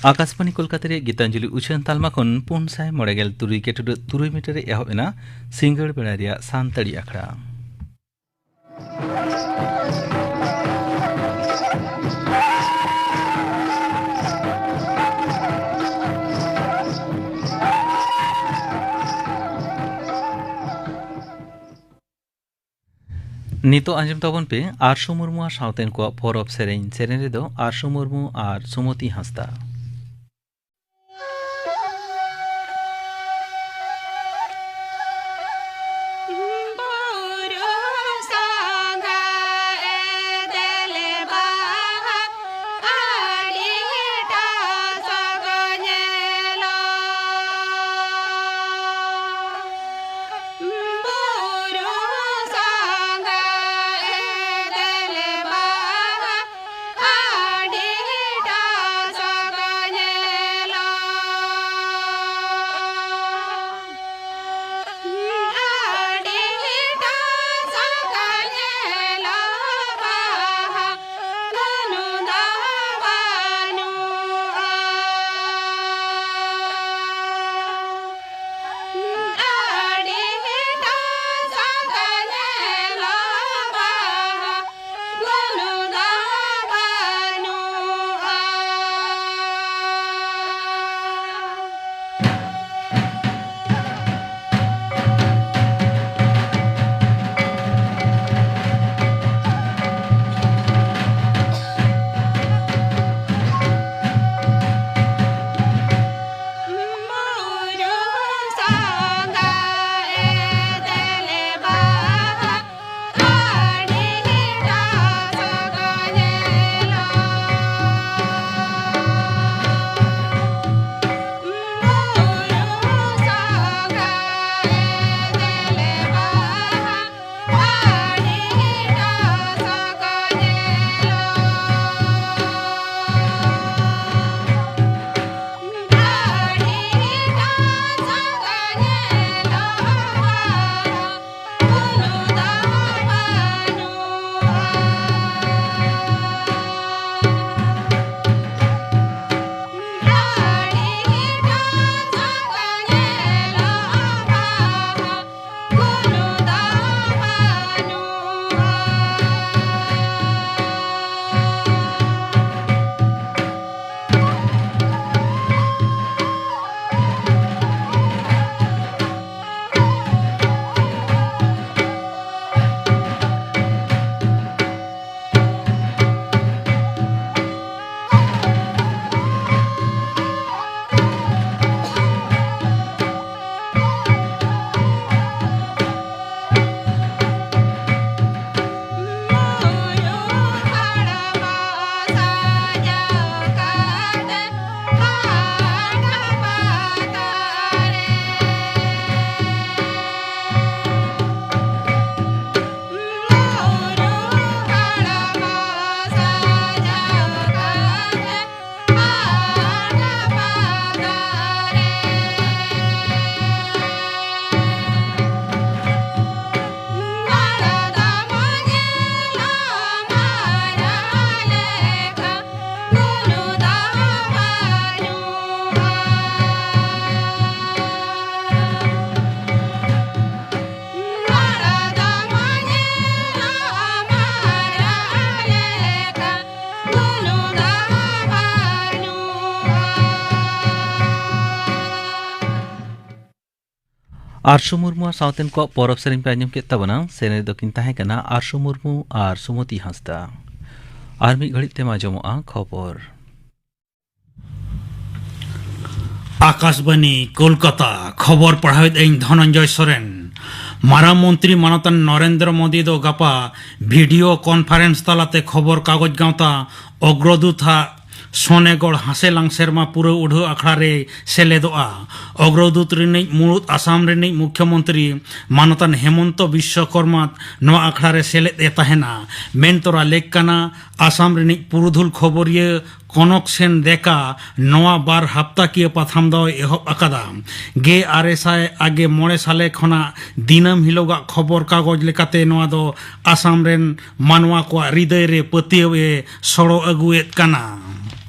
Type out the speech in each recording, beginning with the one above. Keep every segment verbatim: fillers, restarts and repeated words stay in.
ᱟᱠᱟᱥᱵᱟᱱᱤ ᱠᱳᱞᱠᱟᱛᱟ ᱨᱮᱭᱟᱜ ᱜᱤᱛᱟᱧᱡᱚᱞᱤ ᱩᱪᱷᱟᱹᱱ ᱛᱟᱞᱢᱟ ᱠᱷᱚᱱ ᱯᱩᱱ ᱥᱟᱭ ᱢᱚᱬᱮ ᱜᱮᱞ ᱛᱩᱨᱩᱭ ᱠᱮᱴᱩᱰᱟᱹᱜ ᱛᱩᱨᱩᱭ ᱢᱤᱴᱟᱨ ᱨᱮ ᱮᱦᱚᱵ ᱮᱱᱟ ᱥᱤᱸᱜᱟᱹᱲ ᱵᱮᱲᱟ ᱨᱮᱭᱟᱜ ᱥᱟᱱᱛᱟᱲᱤ ᱟᱠᱷᱲᱟ᱾ ᱱᱤᱛᱚᱜ ᱟᱸᱡᱚᱢ ᱛᱟᱵᱚᱱ ᱯᱮ ᱟᱨᱥᱩ ᱢᱩᱨᱢᱩ ᱟᱨ ᱥᱟᱶᱛᱮᱱ ᱠᱚᱣᱟᱜ ᱯᱚᱨᱚᱵᱽ ᱥᱮᱨᱮᱧ᱾ ᱥᱮᱨᱮᱧ ᱨᱮᱫᱚ ᱟᱨᱥᱩ ᱢᱩᱨᱢᱩ ᱟᱨ ᱥᱩᱢᱚᱛᱤ ᱦᱟᱸᱥᱫᱟ᱾ ᱟᱨᱥᱩ ᱢᱩᱨᱢᱩ ᱟᱨ ᱥᱟᱶᱛᱮᱱ ᱠᱚᱣᱟᱜ ᱯᱚᱨᱚᱵᱽ ᱥᱮᱨᱮᱧ ᱯᱮ ᱟᱸᱡᱚᱢ ᱠᱮᱫ ᱛᱟᱵᱚᱱᱟ᱾ ᱥᱮᱨᱮᱧ ᱨᱮᱫᱚ ᱠᱤᱱ ᱛᱟᱦᱮᱸ ᱠᱟᱱᱟ ᱟᱨᱥᱩ ᱢᱩᱨᱢᱩ ᱟᱨ ᱥᱩᱢᱚᱛᱤ ᱦᱟᱸᱥᱫᱟ᱾ ᱟᱨ ᱢᱤᱫ ᱜᱷᱟᱹᱲᱤᱡ ᱛᱮᱢᱟ ᱟᱸᱡᱚᱢᱚᱜᱼᱟ ᱠᱷᱚᱵᱚᱨ᱾ ᱟᱠᱟᱥᱵᱟᱱᱤ, ᱠᱳᱞᱠᱟᱛᱟ᱾ ᱠᱷᱚᱵᱚᱨ ᱯᱟᱲᱦᱟᱣᱮᱫ ᱟᱹᱧ ᱫᱷᱚᱱᱚᱱᱡᱚᱭ ᱥᱚᱨᱮᱱ᱾ ᱢᱟᱨᱟᱝ ᱢᱚᱱᱛᱨᱤ ᱢᱟᱱᱚᱛᱟᱱ ᱱᱚᱨᱮᱱᱫᱨᱚ ᱢᱳᱫᱤ ᱫᱚ ᱜᱟᱯᱟ ᱵᱷᱤᱰᱤᱭᱳ ᱠᱚᱱᱯᱷᱟᱨᱮᱱᱥ ᱛᱟᱞᱟᱛᱮ ᱠᱷᱚᱵᱚᱨ ᱠᱟᱜᱚᱡᱽ ᱜᱟᱶᱛᱟ ᱚᱜᱽᱨᱚᱫᱩᱛ ᱟᱜ ᱥᱚᱱᱮᱜᱚᱲ ᱦᱟᱥᱮᱞᱟᱝ ᱥᱮᱨᱢᱟ ᱯᱩᱨᱟᱹᱣ ᱩᱰᱷᱟᱹᱣ ᱟᱠᱷᱲᱟ ᱨᱮᱭ ᱥᱮᱞᱮᱫᱚᱜᱼᱟ᱾ ᱚᱜᱽᱨᱚᱫᱩᱛ ᱨᱤᱱᱤᱡ ᱢᱩᱬᱩᱫ ᱟᱥᱟᱢ ᱨᱤᱱᱤᱡ ᱢᱩᱠᱷᱭᱚᱢᱚᱱᱛᱨᱤ ᱢᱟᱱᱚᱛᱟᱱ ᱦᱮᱢᱚᱱᱛᱚ ᱵᱤᱥᱥᱚ ᱠᱚᱨᱢᱟ ᱱᱚᱣᱟ ᱟᱠᱷᱲᱟ ᱨᱮ ᱥᱮᱞᱮᱫ ᱮ ᱛᱟᱦᱮᱱᱟ᱾ ᱢᱮᱱ ᱛᱚᱨᱟ ᱞᱮᱠ ᱠᱟᱱᱟ, ᱟᱥᱟᱢ ᱨᱤᱱᱤᱡ ᱯᱩᱨᱩᱫᱷᱩᱞ ᱠᱷᱚᱵᱚᱨᱤᱭᱟᱹ ᱠᱚᱱᱚᱠ ᱥᱮᱱ ᱫᱮᱠᱟ ᱱᱚᱣᱟ ᱵᱟᱨ ᱦᱟᱯᱛᱟᱠᱤᱭᱟᱹ ᱯᱟᱛᱷᱟᱢ ᱫᱚᱭ ᱮᱦᱚᱵ ᱟᱠᱟᱫᱟ᱾ ᱜᱮᱞ ᱟᱨᱮ ᱥᱟᱭ ᱟᱜᱮ ᱢᱚᱬᱮ ᱥᱟᱞᱮ ᱠᱷᱚᱱᱟᱜ ᱫᱤᱱᱟᱹᱢ ᱦᱤᱞᱳᱜᱟᱜ ᱠᱷᱚᱵᱚᱨ ᱠᱟᱜᱚᱡᱽ ᱞᱮᱠᱟᱛᱮ ᱱᱚᱣᱟ ᱫᱚ ᱟᱥᱟᱢ ᱨᱮᱱ ᱢᱟᱱᱣᱟ ᱠᱚᱣᱟᱜ ᱦᱨᱤᱫᱟᱹᱭ ᱨᱮ ᱯᱟᱹᱛᱭᱟᱹᱣ ᱮ ᱥᱚᱲᱚ ᱟᱹᱜᱩᱭᱮᱫ ᱠᱟᱱᱟ᱾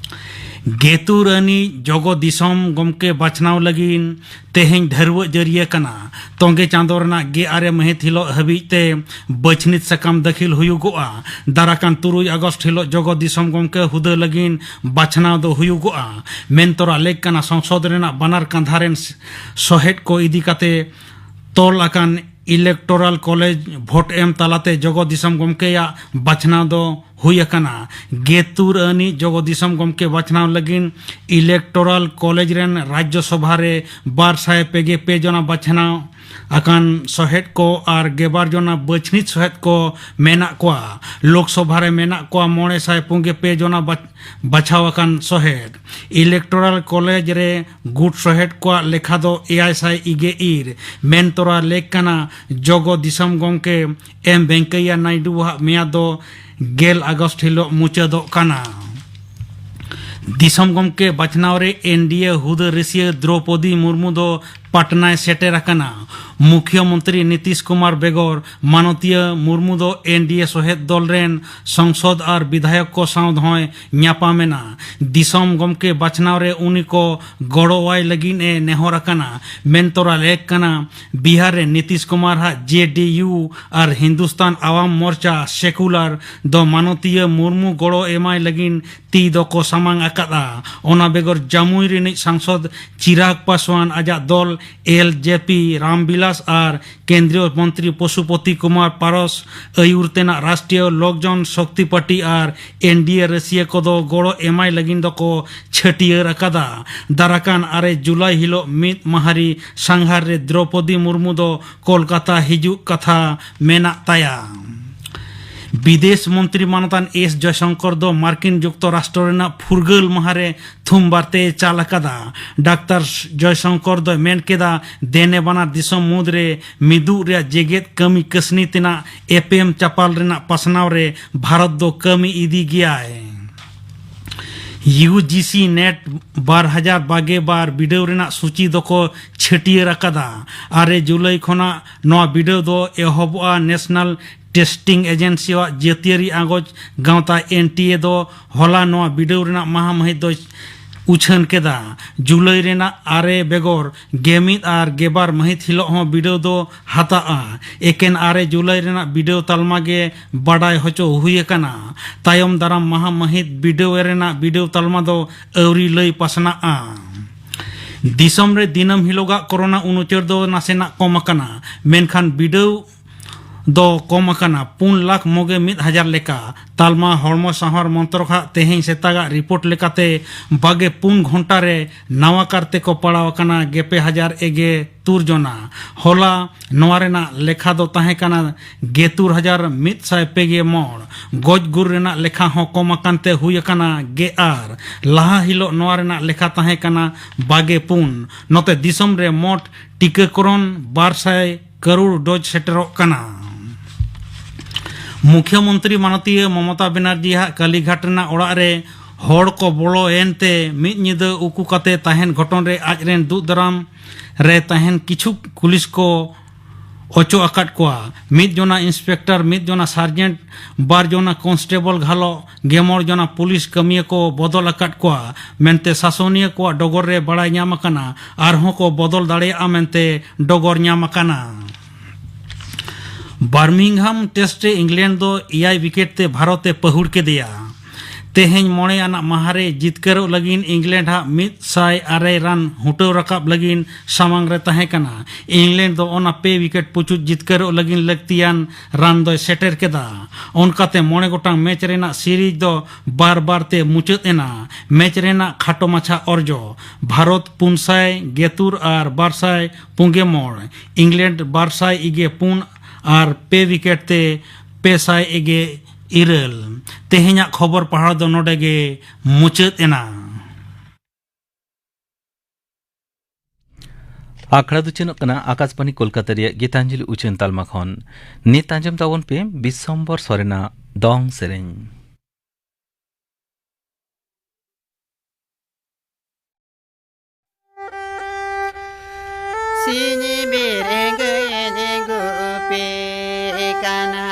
ᱜᱮᱛᱩᱨ ᱟᱹᱱᱤᱡ ᱡᱚᱜᱚ ᱫᱤᱥᱚᱢ ᱜᱚᱢᱠᱮ ᱵᱟᱪᱷᱱᱟᱣ ᱞᱟᱹᱜᱤᱫ ᱛᱮᱦᱮᱧ ᱰᱷᱟᱹᱨᱣᱟᱹᱜ ᱡᱟᱹᱨᱤᱭᱟᱹ ᱠᱟᱱᱟ᱾ ᱛᱚᱸᱜᱮ ᱪᱟᱸᱫᱚ ᱨᱮᱱᱟᱜ ᱜᱮᱞ ᱟᱨᱮ ᱢᱟᱹᱦᱤᱛ ᱦᱤᱞᱳᱜ ᱦᱟᱹᱵᱤᱡ ᱛᱮ ᱵᱟᱹᱪᱷᱱᱤᱛ ᱥᱟᱠᱟᱢ ᱫᱟᱹᱠᱷᱤᱞ ᱦᱩᱭᱩᱜᱚᱜᱼᱟ᱾ ᱫᱟᱨᱟᱠᱟᱱ ᱛᱩᱨᱩᱭ ᱟᱜᱚᱥᱴ ᱦᱤᱞᱳᱜ ᱡᱚᱜᱚ ᱫᱤᱥᱚᱢ ᱜᱚᱢᱠᱮ ᱦᱩᱫᱟᱹ ᱞᱟᱹᱜᱤᱫ ᱵᱟᱪᱷᱱᱟᱣ ᱫᱚ ᱦᱩᱭᱩᱜᱚᱜᱼᱟ᱾ ᱢᱮᱱ ᱛᱚᱨᱟ ᱞᱮᱠ ᱠᱟᱱᱟ, ᱥᱚᱝᱥᱚᱫ ᱨᱮᱱᱟᱜ ᱵᱟᱱᱟᱨ ᱠᱟᱸᱫᱷᱟ ᱨᱮᱱ ᱥᱚᱦᱮᱫ ᱠᱚ ᱤᱫᱤ ᱠᱟᱛᱮ ᱛᱚᱞ ᱟᱠᱟᱱ ᱤᱞᱮᱠᱴᱳᱨᱟᱞ ᱠᱚᱞᱮᱡᱽ ᱵᱷᱳᱴ ᱮᱢ ᱛᱟᱞᱟᱛᱮ ᱡᱚᱜᱚ ᱫᱤᱥᱚᱢ ᱜᱚᱢᱠᱮᱭᱟᱜ ᱵᱟᱪᱷᱱᱟᱣ ᱫᱚ ᱦᱩᱭ ᱟᱠᱟᱱᱟ᱾ ᱜᱮᱛᱩᱨ ᱟᱹᱱᱤᱡ ᱡᱚᱜᱚ ᱫᱤᱥᱚᱢ ᱜᱚᱢᱠᱮ ᱵᱟᱪᱷᱱᱟᱣ ᱞᱟᱹᱜᱤᱫ ᱤᱞᱮᱠᱴᱳᱨᱟᱞ ᱠᱚᱞᱮᱡᱽ ᱨᱮᱱ ᱨᱟᱡᱽᱡᱚ ᱥᱚᱵᱷᱟ ᱨᱮ ᱵᱟᱨ ᱥᱟᱭ ᱯᱮ ᱜᱮ ᱯᱮ ᱡᱚᱱᱟ ᱵᱟᱪᱷᱱᱟᱣ ᱟᱠᱟᱱ ᱥᱚᱦᱮᱫ ᱠᱚ ᱟᱨ ᱜᱮᱞᱵᱟᱨ ᱡᱚᱱᱟ ᱵᱟᱹᱪᱷᱱᱤᱛ ᱥᱚᱦᱮᱫ ᱠᱚ ᱢᱮᱱᱟᱜ ᱠᱚᱣᱟ᱾ ᱞᱳᱠᱥᱚᱵᱷᱟ ᱨᱮ ᱢᱮᱱᱟᱜ ᱠᱚᱣᱟ ᱢᱚᱬᱮ ᱥᱟᱭ ᱯᱩᱱ ᱜᱮ ᱯᱮ ᱡᱚᱱᱟ ᱵᱟᱪ-, ᱵᱟᱪᱷᱟᱣ ᱟᱠᱟᱱ ᱥᱚᱦᱮᱫ᱾ ᱤᱞᱮᱠᱴᱳᱨᱟᱞ ᱠᱚᱞᱮᱡᱽ ᱨᱮ ᱜᱩᱴ ᱥᱚᱦᱮᱫ ᱠᱚᱣᱟᱜ ᱞᱮᱠᱷᱟ ᱫᱚ ᱮᱭᱟᱭ ᱥᱟᱭ ᱤᱜᱮ ᱤᱨ᱾ ᱢᱮᱱ ᱛᱚᱨᱟ ᱞᱮᱠ ᱠᱟᱱᱟ, ᱡᱚᱜᱚ ᱫᱤᱥᱚᱢ ᱜᱚᱢᱠᱮ ᱮᱢ ᱵᱮᱝᱠᱟᱭᱟ ᱱᱟᱭᱰᱩᱣᱟᱜ ᱢᱮᱭᱟᱫ ᱫᱚ ᱜᱮᱞ ᱟᱜᱚᱥᱴ ᱦᱤᱞᱳᱜ ᱢᱩᱪᱟᱹᱫᱚᱜ ᱠᱟᱱᱟ᱾ ᱫᱤᱥᱚᱢ ᱜᱚᱢᱠᱮ ᱵᱟᱪᱷᱱᱟᱣ ᱨᱮ ᱮᱱ ᱰᱤ ᱮ ᱦᱩᱫᱟᱹ ᱨᱟᱹᱥᱤᱭᱟᱹ ᱫᱨᱚᱣᱯᱚᱫᱤ ᱢᱩᱨᱢᱩ ᱫᱚ ᱯᱟᱴᱱᱟᱭ ᱥᱮᱴᱮᱨ ᱟᱠᱟᱱᱟ᱾ ᱢᱩᱠᱷᱭᱚᱢᱚᱱᱛᱨᱤ ᱱᱤᱛᱤᱥ ᱠᱩᱢᱟᱨ ᱵᱮᱜᱚᱨ ᱢᱟᱱᱚᱛᱤᱭᱟᱹ ᱢᱩᱨᱢᱩ ᱫᱚ ᱮᱱᱰᱤᱮ ᱥᱚᱦᱮᱫ ᱫᱚᱞ ᱨᱮᱱ ᱥᱚᱝᱥᱚᱫ ᱟᱨ ᱵᱤᱫᱷᱟᱭᱚᱠ ᱠᱚ ᱥᱟᱶ ᱦᱚᱸᱭ ᱧᱟᱯᱟᱢ ᱮᱱᱟ᱾ ᱫᱤᱥᱚᱢ ᱜᱚᱢᱠᱮ ᱵᱟᱪᱷᱱᱟᱣ ᱨᱮ ᱩᱱᱤ ᱠᱚ ᱜᱚᱲᱚᱣᱟᱭ ᱞᱟᱹᱜᱤᱫ ᱮ ᱱᱮᱦᱚᱨ ᱟᱠᱟᱱᱟ᱾ ᱢᱮᱱ ᱛᱚᱨᱟ ᱞᱮᱠ ᱠᱟᱱᱟ, ᱵᱤᱦᱟᱨ ᱨᱮ ᱱᱤᱛᱤᱥ ᱠᱩᱢᱟᱨ ᱦᱟᱜ ᱡᱮᱰᱤᱭᱩ ᱟᱨ ᱦᱤᱱᱫᱩᱥᱛᱟᱱ ᱟᱣᱟᱢ ᱢᱳᱨᱪᱟ, ᱥᱮᱠᱩᱞᱟᱨ, ᱫᱚ ᱢᱟᱱᱚᱛᱤᱭᱟᱹ ᱢᱩᱨᱢᱩ ᱜᱚᱲᱚ ᱮᱢᱟᱭ ᱞᱟᱹᱜᱤᱫ ᱛᱤ ᱫᱚᱠᱚ ᱥᱟᱢᱟᱝ ᱟᱠᱟᱫᱼᱟ᱾ ᱚᱱᱟ ᱵᱮᱜᱚᱨ ᱡᱟᱢᱩᱭ ᱨᱤᱱᱤᱡ ᱥᱟᱝᱥᱚᱫ ᱪᱤᱨᱟᱜᱽ ᱯᱟᱥᱣᱟᱱ ᱟᱡᱟᱜ ᱫᱚᱞ ᱮᱞ ᱡᱮ ᱯᱤ ᱨᱟᱢᱵᱤᱞᱟᱥ ᱟᱨ ᱠᱮᱱᱫᱨᱤᱭᱚ ᱢᱚᱱᱛᱨᱤ ᱯᱚᱥᱩᱯᱚᱛᱤ ᱠᱩᱢᱟᱨ ᱯᱟᱨᱚᱥ ᱟᱹᱭᱩᱨ ᱛᱮᱱᱟᱜ ᱨᱟᱥᱴᱨᱤᱭᱚ ᱞᱳᱠ ᱡᱚᱱ ᱥᱚᱠᱛᱤ ᱯᱟᱨᱴᱤ ᱟᱨ ᱮᱱᱰᱤᱮ ᱨᱟᱹᱥᱤᱭᱟᱹ ᱠᱚᱫᱚ ᱜᱚᱲᱚ ᱮᱢᱟᱭ ᱞᱟᱹᱜᱤᱫ ᱫᱚᱠᱚ ᱪᱷᱟᱹᱴᱭᱟᱹᱨ ᱟᱠᱟᱫᱟ᱾ ᱫᱟᱨᱟᱠᱟᱱ ᱟᱨᱮ ᱡᱩᱞᱟᱭ ᱦᱤᱞᱚᱜ ᱢᱤᱫ ᱢᱟᱦᱟᱨᱤ ᱥᱟᱸᱜᱷᱟᱨ ᱨᱮ ᱫᱨᱚᱯᱚᱫᱤ ᱢᱩᱨᱢᱩ ᱫᱚ ᱠᱳᱞᱠᱟᱛᱟ ᱦᱤᱡᱩᱜ ᱠᱟᱛᱷᱟ ᱢᱮᱱᱟᱜ ᱛᱟᱭᱟ᱾ ᱵᱤᱫᱮᱥ ᱢᱚᱱᱛᱨᱤ ᱢᱟᱱᱚᱛᱟᱱ ᱮᱥ ᱡᱚᱭᱥᱚᱝᱠᱚᱨ ᱫᱚ ᱢᱟᱨᱠᱤᱱ ᱡᱩᱠᱛᱚᱨᱟᱥᱴᱨᱚ ᱨᱮᱱᱟᱜ ᱯᱷᱩᱨᱜᱟᱹᱞ ᱢᱟᱦᱟ ᱨᱮ ᱛᱷᱩᱢ ᱵᱟᱨᱛᱮᱭ ᱪᱟᱞ ᱟᱠᱟᱫᱟ᱾ ᱰᱟᱠᱛᱟᱨ ᱡᱚᱭᱥᱚᱝᱠᱚᱨ ᱫᱚᱭ ᱢᱮᱱ ᱠᱮᱫᱟ, ᱫᱮᱱᱮ ᱵᱟᱱᱟᱨ ᱫᱤᱥᱚᱢ ᱢᱩᱫᱽᱨᱮ ᱢᱤᱫᱩᱜ ᱨᱮᱭᱟᱜ ᱡᱮᱜᱮᱛ ᱠᱟᱹᱢᱤ ᱠᱟᱹᱥᱱᱤ ᱛᱮᱱᱟᱜ ᱮᱯᱮᱢ ᱪᱟᱯᱟᱞ ᱨᱮᱱᱟᱜ ᱯᱟᱥᱱᱟᱣ ᱨᱮ ᱵᱷᱟᱨᱚᱛ ᱫᱚ ᱠᱟᱹᱢᱤ ᱤᱫᱤ ᱜᱮᱭᱟᱭ᱾ ᱭᱩ ᱡᱤ ᱥᱤ ᱱᱮᱴ ᱵᱟᱨ ᱦᱟᱡᱟᱨ ᱵᱟᱜᱮ ᱵᱟᱨ ᱵᱤᱰᱟᱹᱣ ᱨᱮᱱᱟᱜ ᱥᱩᱪᱤ ᱫᱚᱠᱚ ᱪᱷᱟᱹᱴᱭᱟᱹᱨ ᱟᱠᱟᱫᱟ᱾ ᱟᱨᱮ ᱡᱩᱞᱟᱭ ᱠᱷᱚᱱᱟᱜ ᱱᱚᱣᱟ ᱵᱤᱰᱟᱹᱣ ᱫᱚ ᱮᱦᱚᱵᱚᱜᱼᱟ᱾ ᱱᱮᱥᱱᱟᱞ ᱴᱮᱥᱴᱤᱝ ᱮᱡᱮᱱᱥᱤᱣᱟᱜ ᱡᱟᱹᱛᱤᱭᱟᱹᱨᱤ ᱟᱸᱜᱚᱪ ᱜᱟᱶᱛᱟ ᱮᱱ ᱴᱤ ᱮ ᱫᱚ ᱦᱚᱞᱟ ᱱᱚᱣᱟ ᱵᱤᱰᱟᱹᱣ ᱨᱮᱱᱟᱜ ᱢᱟᱦᱟ ᱢᱟᱹᱦᱤᱛ ᱫᱚᱭ ᱩᱪᱷᱟᱹᱱ ᱠᱮᱫᱟ᱾ ᱡᱩᱞᱟᱭ ᱨᱮᱱᱟᱜ ᱟᱨᱮ ᱵᱮᱜᱚᱨ ᱜᱮᱢᱤᱫ ᱟᱨ ᱜᱮᱵᱟᱨ ᱢᱟᱹᱦᱤᱛ ᱦᱤᱞᱚᱜ ᱦᱚᱸ ᱵᱤᱰᱟᱹᱣ ᱫᱚ ᱦᱟᱛᱟᱜᱼᱟ᱾ ᱮᱠᱮᱱ ᱟᱨᱮ ᱡᱩᱞᱟᱭ ᱨᱮᱱᱟᱜ ᱵᱤᱰᱟᱹᱣ ᱛᱟᱞᱢᱟ ᱜᱮ ᱵᱟᱰᱟᱭ ᱦᱚᱪᱚ ᱦᱩᱭ ᱟᱠᱟᱱᱟ᱾ ᱛᱟᱭᱚᱢ ᱫᱟᱨᱟᱢ ᱢᱟᱦᱟ ᱢᱟᱹᱦᱤᱛ ᱵᱤᱰᱟᱹᱣ ᱨᱮᱱᱟᱜ ᱵᱤᱰᱟᱹᱣ ᱛᱟᱞᱢᱟ ᱫᱚ ᱟᱹᱣᱨᱤ ᱞᱟᱹᱭ ᱯᱟᱥᱱᱟᱜᱼᱟ᱾ ᱫᱤᱥᱚᱢ ᱨᱮ ᱫᱤᱱᱟᱹᱢ ᱦᱤᱞᱚᱜᱟᱜ ᱠᱳᱨᱳᱱᱟ ᱩᱱᱩᱪᱟᱹᱨ ᱫᱚ ᱱᱟᱥᱮᱱᱟᱜ ᱠᱚᱢ ᱟᱠᱟᱱᱟ, ᱢᱮᱱᱠᱷᱟᱱ ᱵᱤᱰᱟᱹᱣ ᱫᱚ ᱠᱚᱢ ᱟᱠᱟᱱᱟ ᱯᱩᱱ ᱞᱟᱠᱷ ᱢᱚᱜᱮ ᱢᱤᱫ ᱦᱟᱡᱟᱨ ᱞᱮᱠᱟ᱾ ᱛᱟᱞᱢᱟ ᱦᱚᱲᱢᱚ ᱥᱟᱶᱟᱨ ᱢᱚᱱᱛᱨᱚᱠ ᱦᱟᱜ ᱛᱮᱦᱮᱧ ᱥᱮᱛᱟᱜᱟᱜ ᱨᱤᱯᱳᱨᱴ ᱞᱮᱠᱟᱛᱮ ᱵᱟᱜᱮ ᱯᱩᱱ ᱜᱷᱚᱱᱴᱟ ᱨᱮ ᱱᱟᱣᱟ ᱠᱟᱨᱛᱮ ᱠᱚ ᱯᱟᱲᱟᱣ ᱟᱠᱟᱱᱟ ᱜᱮᱯᱮ ᱦᱟᱡᱟᱨ ᱮᱜᱮ ᱛᱩᱨ ᱡᱚᱱᱟ᱾ ᱦᱚᱞᱟ ᱱᱚᱣᱟ ᱨᱮᱱᱟᱜ ᱞᱮᱠᱷᱟ ᱫᱚ ᱛᱟᱦᱮᱸ ᱠᱟᱱᱟ ᱜᱮᱛᱩᱨ ᱦᱟᱡᱟᱨ ᱢᱤᱫ ᱥᱟᱭ ᱯᱮ ᱜᱮ ᱢᱚᱬ᱾ ᱜᱚᱡ ᱜᱩᱨ ᱨᱮᱱᱟᱜ ᱞᱮᱠᱷᱟ ᱦᱚᱸ ᱠᱚᱢ ᱟᱠᱟᱱ ᱛᱮ ᱦᱩᱭ ᱟᱠᱟᱱᱟ ᱜᱮ ᱟᱨ᱾ ᱞᱟᱦᱟ ᱦᱤᱞᱚᱜ ᱱᱚᱣᱟ ᱨᱮᱱᱟᱜ ᱞᱮᱠᱷᱟ ᱛᱟᱦᱮᱸ ᱠᱟᱱᱟ ᱵᱟᱜᱮ ᱯᱩᱱ᱾ ᱱᱚᱛᱮ ᱫᱤᱥᱚᱢ ᱨᱮ ᱢᱚᱴ ᱴᱤᱠᱟᱹᱠᱚᱨᱚᱱ ᱵᱟᱨ ᱥᱟᱭ ᱠᱟᱨᱳᱲ ᱰᱳᱡᱽ ᱥᱮᱴᱮᱨᱚᱜ ᱠᱟᱱᱟ᱾ ᱢᱩᱠᱷᱭᱚᱢᱚᱱᱛᱨᱤ ᱢᱟᱱᱚᱛᱤᱭᱟᱹ ᱢᱚᱢᱚᱛᱟ ᱵᱮᱱᱟᱨᱡᱤ ᱦᱟᱜ ᱠᱟᱞᱤᱜᱷᱟᱴ ᱨᱮᱱᱟᱜ ᱚᱲᱟᱜ ᱨᱮ ᱦᱚᱲ ᱠᱚ ᱵᱚᱞᱚ ᱮᱱᱛᱮ ᱢᱤᱫ ᱧᱤᱫᱟᱹ ᱩᱠᱩ ᱠᱟᱛᱮ ᱛᱟᱦᱮᱱ ᱜᱷᱚᱴᱚᱱ ᱨᱮ ᱟᱡ ᱨᱮᱱ ᱫᱩᱜ ᱫᱟᱨᱟᱢ ᱨᱮ ᱛᱟᱦᱮᱱ ᱠᱤᱪᱷᱩ ᱯᱩᱞᱤᱥ ᱠᱚ ᱚᱪᱚ ᱟᱠᱟᱫ ᱠᱚᱣᱟ᱾ ᱢᱤᱫ ᱡᱚᱱᱟ ᱤᱱᱥᱯᱮᱠᱴᱚᱨ, ᱢᱤᱫ ᱡᱚᱱᱟ ᱥᱟᱨᱡᱮᱱᱴ, ᱵᱟᱨ ᱡᱚᱱᱟ ᱠᱚᱱᱥᱴᱮᱵᱚᱞ ᱜᱷᱟᱞᱚ ᱜᱮᱢᱚᱬ ᱡᱚᱱᱟ ᱯᱩᱞᱤᱥ ᱠᱟᱹᱢᱤᱭᱟᱹ ᱠᱚ ᱵᱚᱫᱚᱞ ᱟᱠᱟᱫ ᱠᱚᱣᱟ ᱢᱮᱱᱛᱮ ᱥᱟᱥᱚᱱᱤᱭᱟᱹ ᱠᱚᱣᱟᱜ ᱰᱚᱜᱚᱨ ᱨᱮ ᱵᱟᱲᱟᱭ ᱧᱟᱢ ᱟᱠᱟᱱᱟ᱾ ᱟᱨᱦᱚᱸ ᱠᱚ ᱵᱚᱫᱚᱞ ᱫᱟᱲᱮᱭᱟᱜᱼᱟ ᱢᱮᱱᱛᱮ ᱰᱚᱜᱚᱨ ᱧᱟᱢ ᱟᱠᱟᱱᱟ᱾ ᱵᱟᱨᱢᱤᱝᱦᱟᱢ ᱴᱮᱥᱴ ᱨᱮ ᱤᱝᱞᱮᱱᱰ ᱫᱚ ᱮᱭᱟᱭ ᱣᱤᱠᱮᱴ ᱛᱮ ᱵᱷᱟᱨᱚᱛ ᱮ ᱯᱟᱹᱦᱩᱲ ᱠᱮᱫᱮᱭᱟ᱾ ᱛᱮᱦᱮᱧ ᱢᱚᱬᱮ ᱟᱱᱟᱜ ᱢᱟᱦᱟ ᱨᱮ ᱡᱤᱛᱠᱟᱹᱨᱚᱜ ᱞᱟᱹᱜᱤᱫ ᱤᱝᱞᱮᱱᱰ ᱟᱜ ᱢᱤᱫ ᱥᱟᱭ ᱟᱨᱮ ᱨᱟᱱ ᱦᱩᱴᱟᱹᱣ ᱨᱟᱠᱟᱵ ᱞᱟᱹᱜᱤᱫ ᱥᱟᱢᱟᱝ ᱨᱮ ᱛᱟᱦᱮᱸ ᱠᱟᱱᱟ᱾ ᱤᱝᱞᱮᱱᱰ ᱫᱚ ᱚᱱᱟ ᱯᱮ ᱣᱤᱠᱮᱴ ᱯᱩᱪᱩᱡ ᱡᱤᱛᱠᱟᱹᱨᱚᱜ ᱞᱟᱹᱜᱤᱫ ᱞᱟᱹᱠᱛᱤᱭᱟᱱ ᱨᱟᱱ ᱫᱚᱭ ᱥᱮᱴᱮᱨ ᱠᱮᱫᱟ᱾ ᱚᱱᱠᱟᱛᱮ ᱢᱚᱬᱮ ᱜᱚᱴᱟᱝ ᱢᱮᱪ ᱨᱮᱱᱟᱜ ᱥᱤᱨᱤᱡᱽ ᱫᱚ ᱵᱟᱨ ᱵᱟᱨ ᱛᱮ ᱢᱩᱪᱟᱹᱫ ᱮᱱᱟ᱾ ᱢᱮᱪ ᱨᱮᱱᱟᱜ ᱠᱷᱟᱴᱚ ᱢᱟᱪᱷᱟ ᱚᱨᱡᱚ, ᱵᱷᱟᱨᱚᱛ ᱯᱩᱱ ᱥᱟᱭ ᱜᱮᱛᱩᱨ ᱟᱨ ᱵᱟᱨ ᱥᱟᱭ ᱯᱩᱱᱜᱮ ᱢᱚᱬ, ᱤᱝᱞᱮᱱᱰ ᱵᱟᱨ ᱥᱟᱭ ᱤᱜᱮ ᱯᱩᱱ ᱟᱨ ᱯᱮ ᱣᱤᱠᱮᱴ ᱛᱮ ᱯᱮ ᱥᱟᱭ ᱮᱜᱮ ᱤᱨᱟᱹᱞ᱾ ᱛᱮᱦᱮᱧᱟᱜ ᱠᱷᱚᱵᱚᱨ ᱯᱟᱲᱦᱟᱣ ᱫᱚ ᱱᱚᱰᱮ ᱜᱮ ᱢᱩᱪᱟᱹᱫ ᱮᱱᱟ᱾ ᱟᱠᱷᱲᱟ ᱫᱚ ᱪᱮᱫᱚᱜ ᱠᱟᱱᱟ ᱟᱠᱟᱥᱵᱟᱱᱤ ᱠᱳᱞᱠᱟᱛᱟ ᱨᱮᱭᱟᱜ ᱜᱤᱛᱟᱧᱡᱚᱞᱤ ᱩᱪᱷᱟᱹᱱ ᱛᱟᱞᱢᱟ ᱠᱷᱚᱱ᱾ ᱱᱤᱛ ᱟᱸᱡᱚᱢ ᱛᱟᱵᱚᱱ ᱯᱮ ᱵᱤᱥᱥᱚᱢᱵᱚᱨ ᱥᱚᱨᱮᱱᱟᱜ ᱫᱚᱝ ᱥᱮᱨᱮᱧ᱾ ᱥᱤᱧ ᱵᱮᱨᱮ ᱜᱟᱹᱭ ᱜᱩᱯᱤ ᱠᱟᱱᱟ,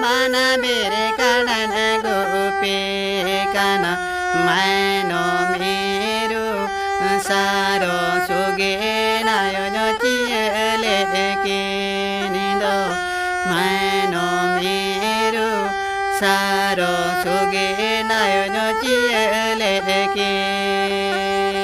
ᱢᱟᱱᱟ ᱵᱮᱨᱮ ᱠᱟᱰᱟᱱ ᱜᱩᱯᱤ ᱠᱟᱱᱟ, ᱢᱟᱭᱱᱚ ᱢᱤᱨᱩ ᱥᱟᱨᱚ ᱥᱩᱜᱮ ᱱᱟᱭᱚ ᱧᱚ ᱪᱤᱭᱟᱹ ᱞᱮ ᱠᱤᱱ ᱫᱚ, ᱢᱟᱭᱱᱚ ᱢᱤᱨᱩ ᱥᱟᱨᱚ ᱥᱩᱜᱮ ᱱᱟᱭᱚ ᱧᱚ ᱪᱤᱭᱟᱹ ᱞᱮ ᱠᱤᱱ᱾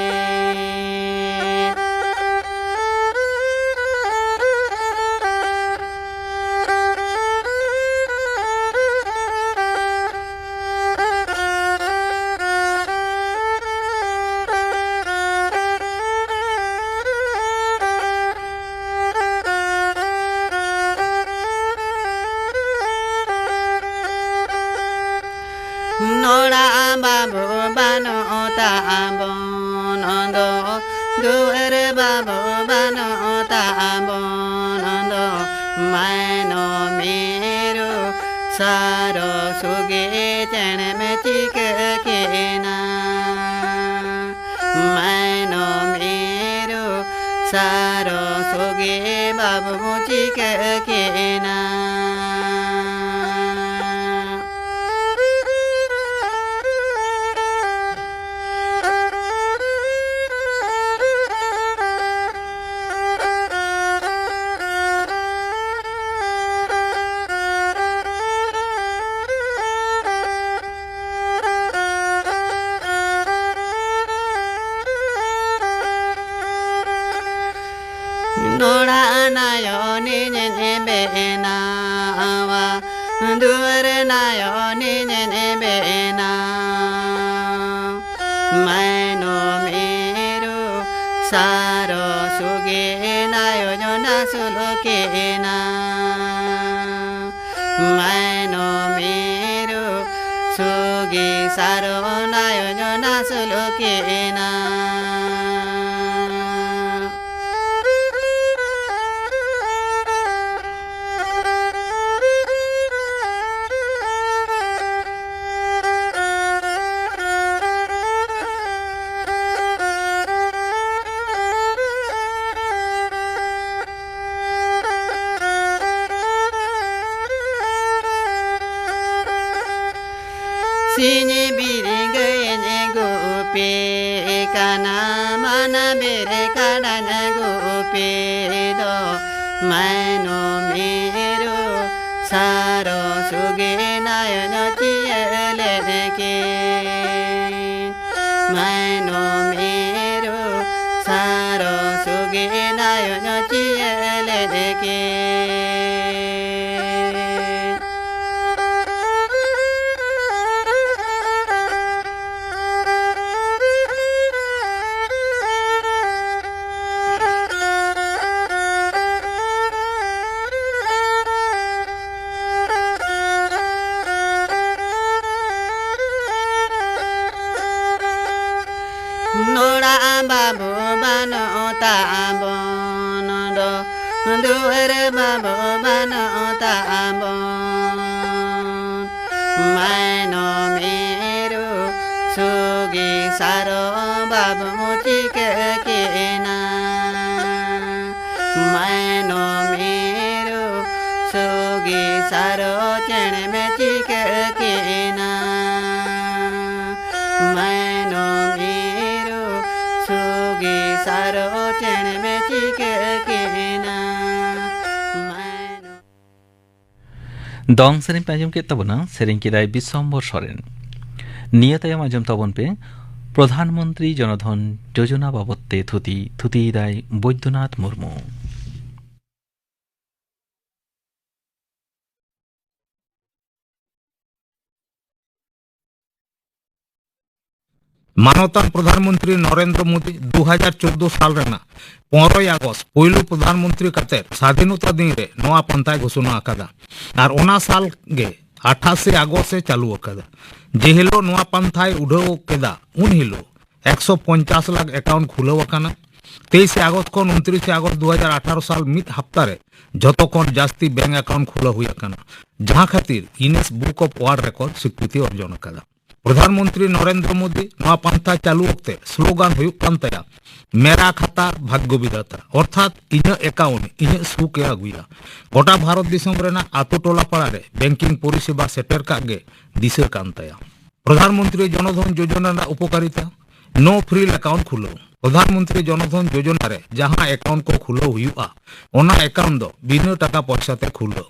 ᱱᱚᱲᱟ ᱵᱟᱹᱵᱩ ᱵᱟᱹᱱᱩᱜ ᱛᱟᱵᱚᱱ ᱫᱚ, ᱫᱩᱣᱟᱹᱨ ᱵᱟᱹᱵᱩ ᱵᱟᱹᱱᱩᱜ ᱛᱟᱵᱚᱱ ᱫᱚ, ᱢᱟᱭᱱᱚ ᱢᱤᱨᱩ ᱥᱟᱨᱚ ᱥᱩᱜᱮ ᱪᱮᱬᱮᱢ ᱪᱤᱠᱟᱹ ᱠᱮᱱᱟ᱾ ᱢᱟᱭᱱᱚᱢ ᱮᱨᱩ ᱥᱟᱨᱚ ᱥᱚᱜᱮ ᱵᱟᱵᱚ ᱪᱤᱠᱟᱹ ᱠᱮᱱᱟ᱾ ᱱᱚᱲᱟ ᱱᱟᱭᱚᱱᱤᱧ ᱵᱮᱱᱟᱣᱟ, ᱫᱩᱣᱟᱹᱨ ᱱᱟᱭᱚᱱᱤᱧ ᱵᱮᱱᱟᱣ᱾ ᱢᱟᱭᱱᱚᱢ ᱮᱨᱩ ᱥᱟᱨᱚ ᱥᱩᱜᱤ ᱱᱟᱭᱚ ᱡᱚᱱᱟ ᱥᱩᱞᱩᱠᱤᱱᱟ᱾ ᱢᱟᱭᱱᱚᱢ ᱮᱨᱩ ᱥᱩᱜᱤ ᱥᱟᱨᱚ ᱱᱟᱭᱚ ᱡᱚᱱᱟ ᱥᱩᱞᱩᱠᱤᱱᱟ᱾ ᱥᱤᱧ ᱵᱤᱨᱤᱝᱜᱟᱹᱧ ᱜᱩᱯᱤ ᱠᱟᱱᱟ, ᱢᱟᱱᱟ ᱵᱮᱨᱮ ᱠᱟᱰᱟᱧ ᱜᱩᱯᱤ ᱫᱚ᱾ ᱢᱟᱭᱱᱚᱢ ᱮᱨᱩ ᱥᱟᱨᱚ ᱥᱩᱜᱤ ᱱᱟᱭᱚ ᱧᱚᱪᱤᱭᱟᱹ ᱞᱮᱱᱮᱠᱤᱱ᱾ ᱢᱟᱭᱱᱚᱢ ᱮᱨᱩ ᱥᱟᱨᱚ ᱥᱩᱜᱤ ᱱᱟᱭᱚ ᱧᱚᱪᱤᱭᱟᱹ ᱞᱮᱱᱮᱠᱤᱱ᱾ ᱱᱚᱲᱟ ᱵᱟᱹᱵᱩ ᱵᱟᱹᱱᱩᱜ ᱛᱟᱵᱚᱱ ᱫᱚ, ᱫᱩᱣᱟᱹᱨ ᱵᱟᱹᱵᱩ ᱵᱟᱹᱱᱩᱜ ᱛᱟᱵᱚᱱ᱾ ᱢᱟᱭᱱᱚᱢ ᱮᱨᱩ ᱥᱩᱜᱤ ᱥᱟᱨᱚ ᱟᱫᱚᱢ ᱪᱤᱠᱟᱹ ᱠᱮᱱᱟ? ᱢᱟᱭᱱᱚᱢ ᱤᱨᱩ ᱥᱩᱜᱤ ᱥᱟᱨᱚ ᱪᱮᱬᱮᱢ ᱪᱤᱠᱟᱹ ᱠᱮᱱᱟ? ᱢᱟᱭᱱᱚᱢ ᱤᱨᱩ ᱥᱩᱜᱤ ᱥᱟᱨᱚ ᱪᱮᱬᱮᱢ ᱪᱤᱠᱟᱹ ᱠᱮᱱᱟ? ᱢᱟᱭᱱᱚᱢ ᱫᱚᱝ ᱥᱮᱨᱮᱧ ᱯᱮ ᱟᱸᱡᱚᱢ ᱠᱮᱫ ᱛᱟᱵᱚᱱᱟ, ᱥᱮᱨᱮᱧ ᱠᱮᱫᱟᱭ ᱵᱤᱥᱥᱚᱢᱵᱚᱨ ᱥᱚᱨᱮᱱ᱾ ᱱᱤᱭᱟᱹ ᱛᱟᱭᱚᱢ ᱟᱸᱡᱚᱢ ᱛᱟᱵᱚᱱ ᱯᱮ ᱯᱨᱚᱫᱷᱟᱱ ᱢᱚᱱᱛᱨᱤ ᱡᱚᱱᱚᱫᱷᱚᱱ ᱡᱳᱡᱚᱱᱟ ᱵᱟᱵᱚᱛ ᱛᱮ ᱛᱷᱩᱛᱤ, ᱛᱷᱩᱛᱤᱭᱮᱫᱟᱭ ᱵᱳᱭᱫᱚᱱᱟᱛᱷ ᱢᱩᱨᱢᱩ᱾ ᱢᱟᱱᱚᱛᱟᱱ ᱯᱨᱚᱫᱷᱟᱱ ᱢᱚᱱᱛᱨᱤ ᱱᱚᱨᱮᱱᱫᱨᱚ ᱢᱳᱫᱤ ᱫᱩ ᱦᱟᱡᱟᱨ ᱪᱳᱫᱽᱫᱳ ᱥᱟᱞ ᱨᱮᱱᱟᱜ ᱯᱚᱱᱨᱚᱭ ᱟᱜᱚᱥᱴ ᱯᱩᱭᱞᱩ ᱯᱨᱚᱫᱷᱟᱱ ᱢᱚᱱᱛᱨᱤ ᱠᱟᱛᱮ ᱥᱟᱫᱷᱤᱱᱚᱛᱟ ᱫᱤᱱ ᱨᱮ ᱱᱚᱣᱟ ᱯᱟᱱᱛᱷᱟᱭ ᱜᱷᱳᱥᱚᱱᱟ ᱟᱠᱟᱫᱟ᱾ ᱟᱨ ᱚᱱᱟ ᱥᱟᱞ ᱜᱮ ᱟᱴᱷᱟᱥᱮ ᱟᱜᱚᱥᱴ ᱮ ᱪᱟᱹᱞᱩ ᱟᱠᱟᱫᱟ᱾ ᱡᱮ ᱦᱤᱞᱳᱜ ᱱᱚᱣᱟ ᱯᱟᱱᱛᱷᱟᱭ ᱩᱰᱷᱟᱹᱣ ᱠᱮᱫᱟ, ᱩᱱ ᱦᱤᱞᱳᱜ ᱮᱠᱥᱚ ᱯᱚᱧᱪᱟᱥ ᱞᱟᱠᱷ ᱮᱠᱟᱣᱩᱱᱴ ᱠᱷᱩᱞᱟᱹᱣ ᱟᱠᱟᱱᱟ᱾ ᱛᱮᱭᱤᱥᱮ ᱟᱜᱚᱥᱴ ᱠᱷᱚᱱ ᱩᱱᱛᱨᱤᱥᱮ ᱟᱜᱚᱥᱴ ᱫᱩ ᱦᱟᱡᱟᱨ ᱟᱴᱷᱟᱨᱚ ᱥᱟᱞ ᱢᱤᱫ ᱦᱟᱯᱛᱟ ᱨᱮ ᱡᱷᱚᱛᱚ ᱠᱷᱚᱱ ᱡᱟᱹᱥᱛᱤ ᱵᱮᱝᱠ ᱮᱠᱟᱣᱩᱱᱴ ᱠᱷᱩᱞᱟᱹᱣ ᱦᱩᱭ ᱟᱠᱟᱱᱟ, ᱡᱟᱦᱟᱸ ᱠᱷᱟᱹᱛᱤᱨ ᱜᱤᱱᱮᱥ ᱵᱩᱠ ᱚᱯᱷ ᱣᱟᱨᱞᱰ ᱨᱮᱠᱚᱨᱰ ᱥᱤᱠᱨᱤᱛᱤ ᱚᱨᱡᱚᱱ ᱟᱠᱟᱫᱟ᱾ ᱯᱨᱚᱫᱷᱟᱱ ᱢᱚᱱᱛᱨᱤ ᱱᱚᱨᱮᱱᱫᱨᱚ ᱢᱳᱫᱤ ᱱᱚᱣᱟ ᱯᱟᱱᱛᱷᱟ ᱪᱟᱹᱞᱩ ᱚᱠᱛᱮ ᱥᱞᱳᱜᱟᱱ ᱦᱩᱭᱩᱜ ᱠᱟᱱ ᱛᱟᱭᱟ, "ᱢᱮᱨᱟ ᱠᱷᱟᱛᱟ ᱵᱷᱟᱜᱽᱜᱚ ᱵᱤᱫᱷᱟᱛᱟ", ᱚᱨᱛᱷᱟᱛ "ᱤᱧᱟᱹᱜ ᱮᱠᱟᱣᱩᱱᱴ, ᱤᱧᱟᱹᱜ ᱥᱩᱠ ᱮ ᱟᱹᱜᱩᱭᱟ᱾" ᱜᱚᱴᱟ ᱵᱷᱟᱨᱚᱛ ᱫᱤᱥᱚᱢ ᱨᱮᱱᱟᱜ ᱟᱛᱳ ᱴᱚᱞᱟ ᱯᱟᱲᱟ ᱨᱮ ᱵᱮᱝᱠᱤᱝ ᱯᱚᱨᱤᱥᱮᱵᱟ ᱥᱮᱴᱮᱨ ᱠᱟᱜ ᱜᱮ ᱫᱤᱥᱟᱹ ᱠᱟᱱ ᱛᱟᱭᱟ᱾ ᱯᱨᱚᱫᱷᱟᱱ ᱢᱚᱱᱛᱨᱤ ᱡᱚᱱᱚᱫᱷᱚᱱ ᱡᱳᱡᱚᱱᱟ ᱨᱮᱱᱟᱜ ᱩᱯᱚᱠᱟᱨᱤᱛᱟ, ᱱᱳ ᱯᱷᱨᱤᱞ ᱮᱠᱟᱣᱩᱱᱴ ᱠᱷᱩᱞᱟᱹᱣ᱾ ᱯᱨᱚᱫᱷᱟᱱ ᱢᱚᱱᱛᱨᱤ ᱡᱚᱱᱚᱫᱷᱚᱱ ᱡᱳᱡᱚᱱᱟ ᱨᱮ ᱡᱟᱦᱟᱸ ᱮᱠᱟᱣᱩᱱᱴ ᱠᱚ ᱠᱷᱩᱞᱟᱹᱣ ᱦᱩᱭᱩᱜᱼᱟ, ᱚᱱᱟ ᱮᱠᱟᱣᱩᱱᱴ ᱫᱚ ᱵᱤᱱᱟᱹ ᱴᱟᱠᱟ ᱯᱚᱭᱥᱟ ᱛᱮ ᱠᱷᱩᱞᱟᱹᱣ᱾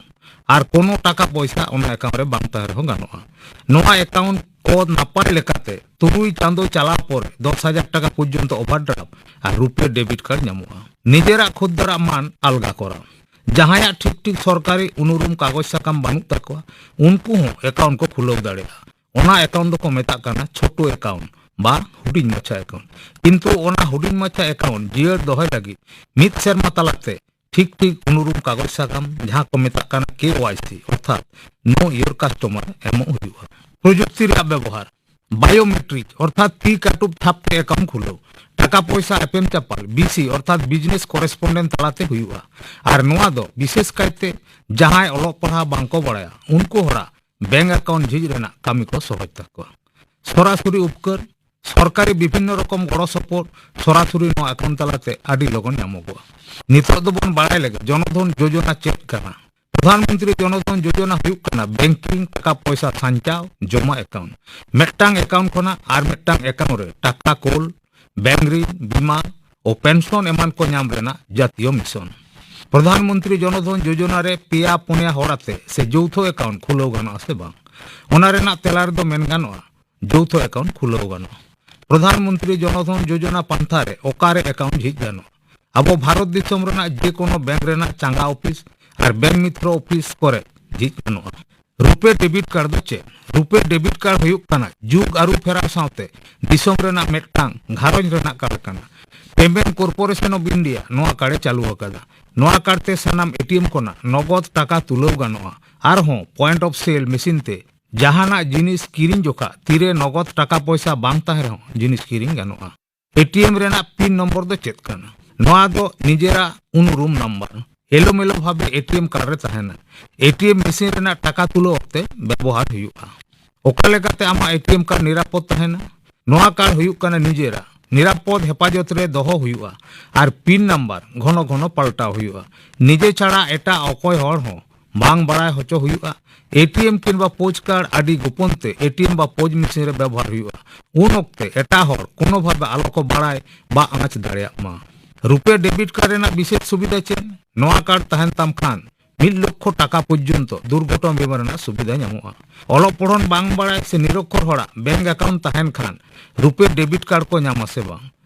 ᱟᱨ ᱠᱳᱱᱳ ᱴᱟᱠᱟ ᱯᱚᱭᱥᱟ ᱚᱱᱟ ᱮᱠᱟᱣᱩᱱᱴ ᱨᱮ ᱵᱟᱝ ᱛᱟᱦᱮᱸ ᱨᱮᱦᱚᱸ ᱜᱟᱱᱚᱜᱼᱟ᱾ ᱱᱚᱣᱟ ᱮᱠᱟᱣᱩᱱᱴ ᱠᱚ ᱱᱟᱯᱟᱭ ᱞᱮᱠᱟᱛᱮ ᱛᱩᱨᱩᱭ ᱪᱟᱸᱫᱚ ᱪᱟᱞᱟᱣ ᱯᱚᱨᱮ ᱫᱚᱥ ᱦᱟᱡᱟᱨ ᱴᱟᱠᱟ ᱯᱚᱨᱡᱚᱱᱛᱚ ᱳᱵᱷᱟᱨᱰᱨᱟᱯᱷᱴ ᱟᱨ ᱨᱩᱯᱮ ᱰᱮᱵᱤᱴ ᱠᱟᱨᱰ ᱧᱟᱢᱚᱜᱼᱟ᱾ ᱱᱤᱡᱮᱨᱟᱜ ᱠᱷᱩᱫ ᱫᱟᱨᱟᱜ ᱢᱟᱱ ᱟᱞᱜᱟ ᱠᱚᱨᱟᱣ᱾ ᱡᱟᱦᱟᱸᱭᱟᱜ ᱴᱷᱤᱠ ᱴᱷᱤᱠ ᱥᱚᱨᱠᱟᱨᱤ ᱩᱱᱩᱨᱩᱢ ᱠᱟᱜᱚᱡᱽ ᱥᱟᱠᱟᱢ ᱵᱟᱹᱱᱩᱜ ᱛᱟᱠᱚᱣᱟ, ᱩᱱᱠᱩ ᱦᱚᱸ ᱮᱠᱟᱣᱩᱱᱴ ᱠᱚ ᱠᱷᱩᱞᱟᱹᱣ ᱫᱟᱲᱮᱭᱟᱜᱼᱟ᱾ ᱚᱱᱟ ᱮᱠᱟᱣᱩᱱᱴ ᱫᱚᱠᱚ ᱢᱮᱛᱟᱜ ᱠᱟᱱᱟ ᱪᱷᱳᱴᱳ ᱮᱠᱟᱣᱩᱱᱴ ᱵᱟ ᱦᱩᱰᱤᱧ ᱢᱟᱪᱷᱟ ᱮᱠᱟᱣᱩᱱᱴ᱾ ᱠᱤᱱᱛᱩ ᱚᱱᱟ ᱦᱩᱰᱤᱧ ᱢᱟᱪᱷᱟ ᱮᱠᱟᱣᱩᱱᱴ ᱡᱤᱭᱟᱹᱲ ᱫᱚᱦᱚᱭ ᱞᱟᱹᱜᱤᱫ ᱢᱤᱫ ᱥᱮᱨᱢᱟ ᱛᱟᱞᱟᱛᱮ ᱴᱷᱤᱠ ᱴᱷᱤᱠ ᱩᱱᱩᱨᱩᱢ ᱠᱟᱜᱚᱡᱽ ᱥᱟᱠᱟᱢ, ᱡᱟᱦᱟᱸ ᱠᱚ ᱢᱮᱛᱟᱜ ᱠᱟᱱᱟ ᱠᱮ ᱣᱟᱭ ᱥᱤ, ᱚᱨᱛᱷᱟᱛ Know Your Customer, ᱮᱢᱚᱜ ᱦᱩᱭᱩᱜᱼᱟ᱾ ᱯᱨᱚᱡᱩᱠᱛᱤ ᱨᱮᱭᱟᱜ ᱵᱮᱵᱚᱦᱟᱨ, ᱵᱟᱭᱳᱢᱮᱴᱨᱤᱠ ᱚᱨᱛᱷᱟᱛ ᱛᱤ ᱠᱟᱹᱴᱩᱵ ᱛᱷᱟᱯ ᱛᱮ ᱮᱠᱟᱣᱩᱱᱴ ᱠᱷᱩᱞᱟᱹᱣ, ᱴᱟᱠᱟ ᱯᱚᱭᱥᱟ ᱮᱯᱮᱢ ᱪᱟᱯᱟᱞ, ᱵᱤ ᱥᱤ ᱚᱨᱛᱷᱟᱛ ᱵᱤᱡᱽᱱᱮᱥ ᱠᱚᱨᱮᱥᱯᱚᱱᱰᱮᱱᱴ ᱛᱟᱞᱟᱛᱮ ᱦᱩᱭᱩᱜᱼᱟ᱾ ᱟᱨ ᱱᱚᱣᱟ ᱫᱚ ᱵᱤᱥᱮᱥ ᱠᱟᱭᱛᱮ ᱡᱟᱦᱟᱸᱭ ᱚᱞᱚᱜ ᱯᱟᱲᱦᱟᱣ ᱵᱟᱝ ᱠᱚ ᱵᱟᱲᱟᱭᱟ, ᱩᱱᱠᱩ ᱦᱚᱲᱟᱜ ᱵᱮᱝᱠ ᱮᱠᱟᱣᱩᱱᱴ ᱡᱷᱤᱡ ᱨᱮᱱᱟᱜ ᱠᱟᱹᱢᱤ ᱠᱚ ᱥᱚᱦᱚᱡᱽ ᱛᱟᱠᱚᱣᱟ᱾ ᱥᱚᱨᱟᱥᱚᱨᱤ ᱩᱯᱠᱟᱹᱨ, ᱥᱚᱨᱠᱟᱨᱤ ᱵᱤᱵᱷᱤᱱᱱᱚ ᱨᱚᱠᱚᱢ ᱜᱚᱲᱚ ᱥᱚᱯᱚᱦᱚᱫ ᱥᱚᱨᱟᱥᱚᱨᱤ ᱱᱚᱣᱟ ᱮᱠᱟᱣᱩᱱᱴ ᱛᱟᱞᱟᱛᱮ ᱟᱹᱰᱤ ᱞᱚᱜᱚᱱ ᱧᱟᱢᱚᱜᱚᱜᱼᱟ᱾ ᱱᱤᱛᱚᱜ ᱫᱚᱵᱚᱱ ᱵᱟᱲᱟᱭ ᱞᱮᱜᱮ ᱡᱚᱱᱚᱫᱷᱚᱱ ᱡᱳᱡᱚᱱᱟ ᱪᱮᱫ ᱠᱟᱱᱟ᱾ ᱯᱨᱚᱫᱷᱟᱱ ᱢᱚᱱᱛᱨᱤ ᱡᱚᱱᱚᱫᱷᱚᱱ ᱡᱳᱡᱚᱱᱟ ᱦᱩᱭᱩᱜ ᱠᱟᱱᱟ ᱵᱮᱝᱠᱤᱝ ᱴᱟᱠᱟ ᱯᱚᱭᱥᱟ ᱥᱟᱧᱪᱟᱣ ᱡᱚᱢᱟ ᱮᱠᱟᱣᱩᱱᱴ᱾ ᱢᱤᱫᱴᱟᱝ ᱮᱠᱟᱣᱩᱱᱴ ᱠᱷᱚᱱᱟᱜ ᱟᱨ ᱢᱤᱫᱴᱟᱝ ᱮᱠᱟᱣᱩᱱᱴ ᱨᱮ ᱴᱟᱠᱟ ᱠᱳᱞ, ᱵᱮᱝᱠ ᱨᱤᱱ, ᱵᱤᱢᱟ ᱳ ᱯᱮᱱᱥᱚᱱ ᱮᱢᱟᱱ ᱠᱚ ᱧᱟᱢ ᱨᱮᱱᱟᱜ ᱡᱟᱹᱛᱤᱭᱚ ᱢᱤᱥᱚᱱ᱾ ᱯᱨᱚᱫᱷᱟᱱ ᱢᱚᱱᱛᱨᱤ ᱡᱚᱱᱚᱫᱷᱚᱱ ᱡᱳᱡᱚᱱᱟ ᱨᱮ ᱯᱮᱭᱟ ᱯᱩᱱᱭᱟ ᱦᱚᱲ ᱟᱛᱮ ᱥᱮ ᱡᱳᱣᱛᱷᱚ ᱮᱠᱟᱣᱩᱱᱴ ᱠᱷᱩᱞᱟᱹᱣ ᱜᱟᱱᱚᱜᱼᱟ ᱥᱮ ᱵᱟᱝ? ᱚᱱᱟ ᱨᱮᱱᱟᱜ ᱛᱮᱞᱟ ᱨᱮᱫᱚ ᱢᱮᱱ ᱜᱟᱱᱚᱜᱼᱟ, ᱡᱳᱣᱛᱷᱚ ᱮᱠᱟᱣᱩᱱᱴ ᱠᱷᱩᱞᱟᱹᱣ ᱜᱟᱱᱚᱜᱼᱟ᱾ ᱯᱨᱚᱫᱷᱟᱱ ᱢᱚᱱᱛᱨᱤ ᱡᱚᱱᱚᱫᱷᱚᱱ ᱡᱳᱡᱚᱱᱟ ᱯᱟᱱᱛᱷᱟ ᱨᱮ ᱚᱠᱟᱨᱮ ᱮᱠᱟᱣᱩᱱᱴ ᱡᱷᱤᱡ ᱜᱟᱱᱚᱜᱼᱟ? ᱟᱵᱚ ᱵᱷᱟᱨᱚᱛ ᱫᱤᱥᱚᱢ ᱨᱮᱱᱟᱜ ᱡᱮ ᱠᱳᱱᱳ ᱵᱮᱝᱠ ᱨᱮᱱᱟᱜ ᱪᱟᱸᱜᱟ ᱚᱯᱷᱤᱥ ᱟᱨ ᱵᱮᱝᱠ ᱢᱤᱛᱨᱚ ᱚᱯᱷᱤᱥ ᱠᱚᱨᱮ ᱡᱷᱤᱡ ᱜᱟᱱᱚᱜᱼᱟ᱾ ᱨᱩᱯᱮ ᱰᱮᱵᱤᱴ ᱠᱟᱨᱰ ᱫᱚ ᱪᱮᱫ? ᱨᱩᱯᱮ ᱰᱮᱵᱤᱴ ᱠᱟᱨᱰ ᱦᱩᱭᱩᱜ ᱠᱟᱱᱟ ᱡᱩᱜᱽ ᱟᱹᱨᱩ ᱯᱷᱮᱨᱟᱣ ᱥᱟᱶᱛᱮ ᱫᱤᱥᱚᱢ ᱨᱮᱱᱟᱜ ᱢᱤᱫᱴᱟᱝ ᱜᱷᱟᱨᱚᱸᱡᱽ ᱨᱮᱱᱟᱜ ᱠᱟᱨᱰ ᱠᱟᱱᱟ᱾ ᱯᱮᱢᱮᱱᱴ ᱠᱚᱨᱯᱳᱨᱮᱥᱚᱱ ᱚᱯᱷ ᱤᱱᱰᱤᱭᱟ ᱱᱚᱣᱟ ᱠᱟᱨᱰ ᱮ ᱪᱟᱹᱞᱩ ᱟᱠᱟᱫᱟ᱾ ᱱᱚᱣᱟ ᱠᱟᱨᱰ ᱛᱮ ᱥᱟᱱᱟᱢ ᱮᱴᱤᱮᱢ ᱠᱷᱚᱱᱟᱜ ᱱᱚᱜᱚᱫ ᱴᱟᱠᱟ ᱛᱩᱞᱟᱹᱣ ᱜᱟᱱᱚᱜᱼᱟ᱾ ᱟᱨᱦᱚᱸ ᱯᱚᱭᱮᱱᱴ ᱚᱯᱷ ᱥᱮᱞ ᱢᱮᱥᱤᱱ ᱛᱮ ᱡᱟᱦᱟᱱᱟᱜ ᱡᱤᱱᱤᱥ ᱠᱤᱨᱤᱧ ᱡᱚᱠᱷᱟ ᱛᱤᱨᱮ ᱱᱚᱜᱚᱫ ᱴᱟᱠᱟ ᱯᱚᱭᱥᱟ ᱵᱟᱝ ᱛᱟᱦᱮᱸ ᱨᱮᱦᱚᱸ ᱡᱤᱱᱤᱥ ᱠᱤᱨᱤᱧ ᱜᱟᱱᱚᱜᱼᱟ᱾ ᱮᱴᱤᱮᱢ ᱨᱮᱱᱟᱜ ᱯᱤᱱ ᱱᱚᱢᱵᱚᱨ ᱫᱚ ᱪᱮᱫ ᱠᱟᱱᱟ? ᱱᱚᱣᱟ ᱫᱚ ᱱᱤᱡᱮᱨᱟᱜ ᱩᱱᱩᱨᱩᱢ ᱱᱟᱢᱵᱟᱨ᱾ ᱮᱞᱳᱢᱮᱞᱳ ᱵᱷᱟᱵᱮ ᱮᱴᱤᱮᱢ ᱠᱟᱨᱰ ᱨᱮ ᱛᱟᱦᱮᱱᱟ᱾ ᱮᱴᱤᱮᱢ ᱢᱮᱥᱤᱱ ᱨᱮᱱᱟᱜ ᱴᱟᱠᱟ ᱛᱩᱞᱟᱹᱣ ᱚᱠᱛᱮ ᱵᱮᱵᱚᱦᱟᱨ ᱦᱩᱭᱩᱜᱼᱟ᱾ ᱚᱠᱟ ᱞᱮᱠᱟᱛᱮ ᱟᱢᱟᱜ ᱮᱴᱤᱮᱢ ᱠᱟᱨᱰ ᱱᱤᱨᱟᱯᱚᱫ ᱛᱟᱦᱮᱱᱟ? ᱱᱚᱣᱟ ᱠᱟᱨᱰ ᱦᱩᱭᱩᱜ ᱠᱟᱱᱟ ᱱᱤᱡᱮᱨᱟᱜ, ᱱᱤᱨᱟᱯᱚᱫ ᱦᱮᱯᱟᱡᱚᱛ ᱨᱮ ᱫᱚᱦᱚ ᱦᱩᱭᱩᱜᱼᱟ ᱟᱨ ᱯᱤᱱ ᱱᱟᱢᱵᱟᱨ ᱜᱷᱚᱱᱚ ᱜᱷᱚᱱᱚ ᱯᱟᱞᱴᱟᱣ ᱦᱩᱭᱩᱜᱼᱟ᱾ ᱱᱤᱡᱮ ᱪᱷᱟᱲᱟ ᱮᱴᱟᱜ ᱚᱠᱚᱭ ᱦᱚᱲ ᱦᱚᱸ ᱵᱟᱝ ᱵᱟᱲᱟᱭ ᱦᱚᱪᱚ ᱦᱩᱭᱩᱜᱼᱟ᱾ ᱮᱴᱤᱮᱢ ᱠᱤᱱᱵᱟ ᱯᱳᱡᱽ ᱠᱟᱨᱰ ᱟᱹᱰᱤ ᱜᱳᱯᱚᱱ ᱛᱮ ᱮᱴᱤᱮᱢ ᱵᱟ ᱯᱳᱡᱽ ᱢᱮᱥᱤᱱ ᱨᱮ ᱵᱮᱵᱚᱦᱟᱨ ᱦᱩᱭᱩᱜᱼᱟ᱾ ᱩᱱ ᱚᱠᱛᱮ ᱮᱴᱟᱜ ᱦᱚᱲ ᱠᱳᱱᱳ ᱵᱷᱟᱵᱮ ᱟᱞᱚ ᱠᱚ ᱵᱟᱲᱟᱭ ᱵᱟ ᱟᱸᱪ ᱫᱟᱲᱮᱭᱟᱜ ᱢᱟ᱾ ᱨᱩᱯᱮ ᱰᱮᱵᱤᱴ ᱠᱟᱨᱰ ᱨᱮᱱᱟᱜ ᱵᱤᱥᱮᱥ ᱥᱩᱵᱤᱫᱷᱟ ᱪᱮᱫ? ᱱᱚᱣᱟ ᱠᱟᱨᱰ ᱛᱟᱦᱮᱱ ᱛᱟᱢ ᱠᱷᱟᱱ ᱢᱤᱫ ᱞᱚᱠᱠᱷᱚ ᱴᱟᱠᱟ ᱯᱚᱨᱡᱚᱱᱛᱚ ᱫᱩᱨᱜᱷᱚᱴᱚᱱᱟ ᱵᱤᱢᱟ ᱨᱮᱱᱟᱜ ᱥᱩᱵᱤᱫᱷᱟ ᱧᱟᱢᱚᱜᱼᱟ᱾ ᱚᱞᱚᱜ ᱯᱚᱲᱦᱚᱱ ᱵᱟᱝ ᱵᱟᱲᱟᱭ ᱥᱮ ᱱᱤᱨᱚᱠᱠᱷᱚᱨ ᱦᱚᱲᱟᱜ ᱵᱮᱝᱠ ᱮᱠᱟᱣᱩᱱᱴ ᱛᱟᱦᱮᱱ ᱠᱷᱟᱱ ᱨᱩᱯᱮ ᱰᱮᱵᱤᱴ ᱠᱟᱨᱰ ᱠᱚ ᱧᱟᱢᱟ ᱥᱮ ᱵᱟᱝ?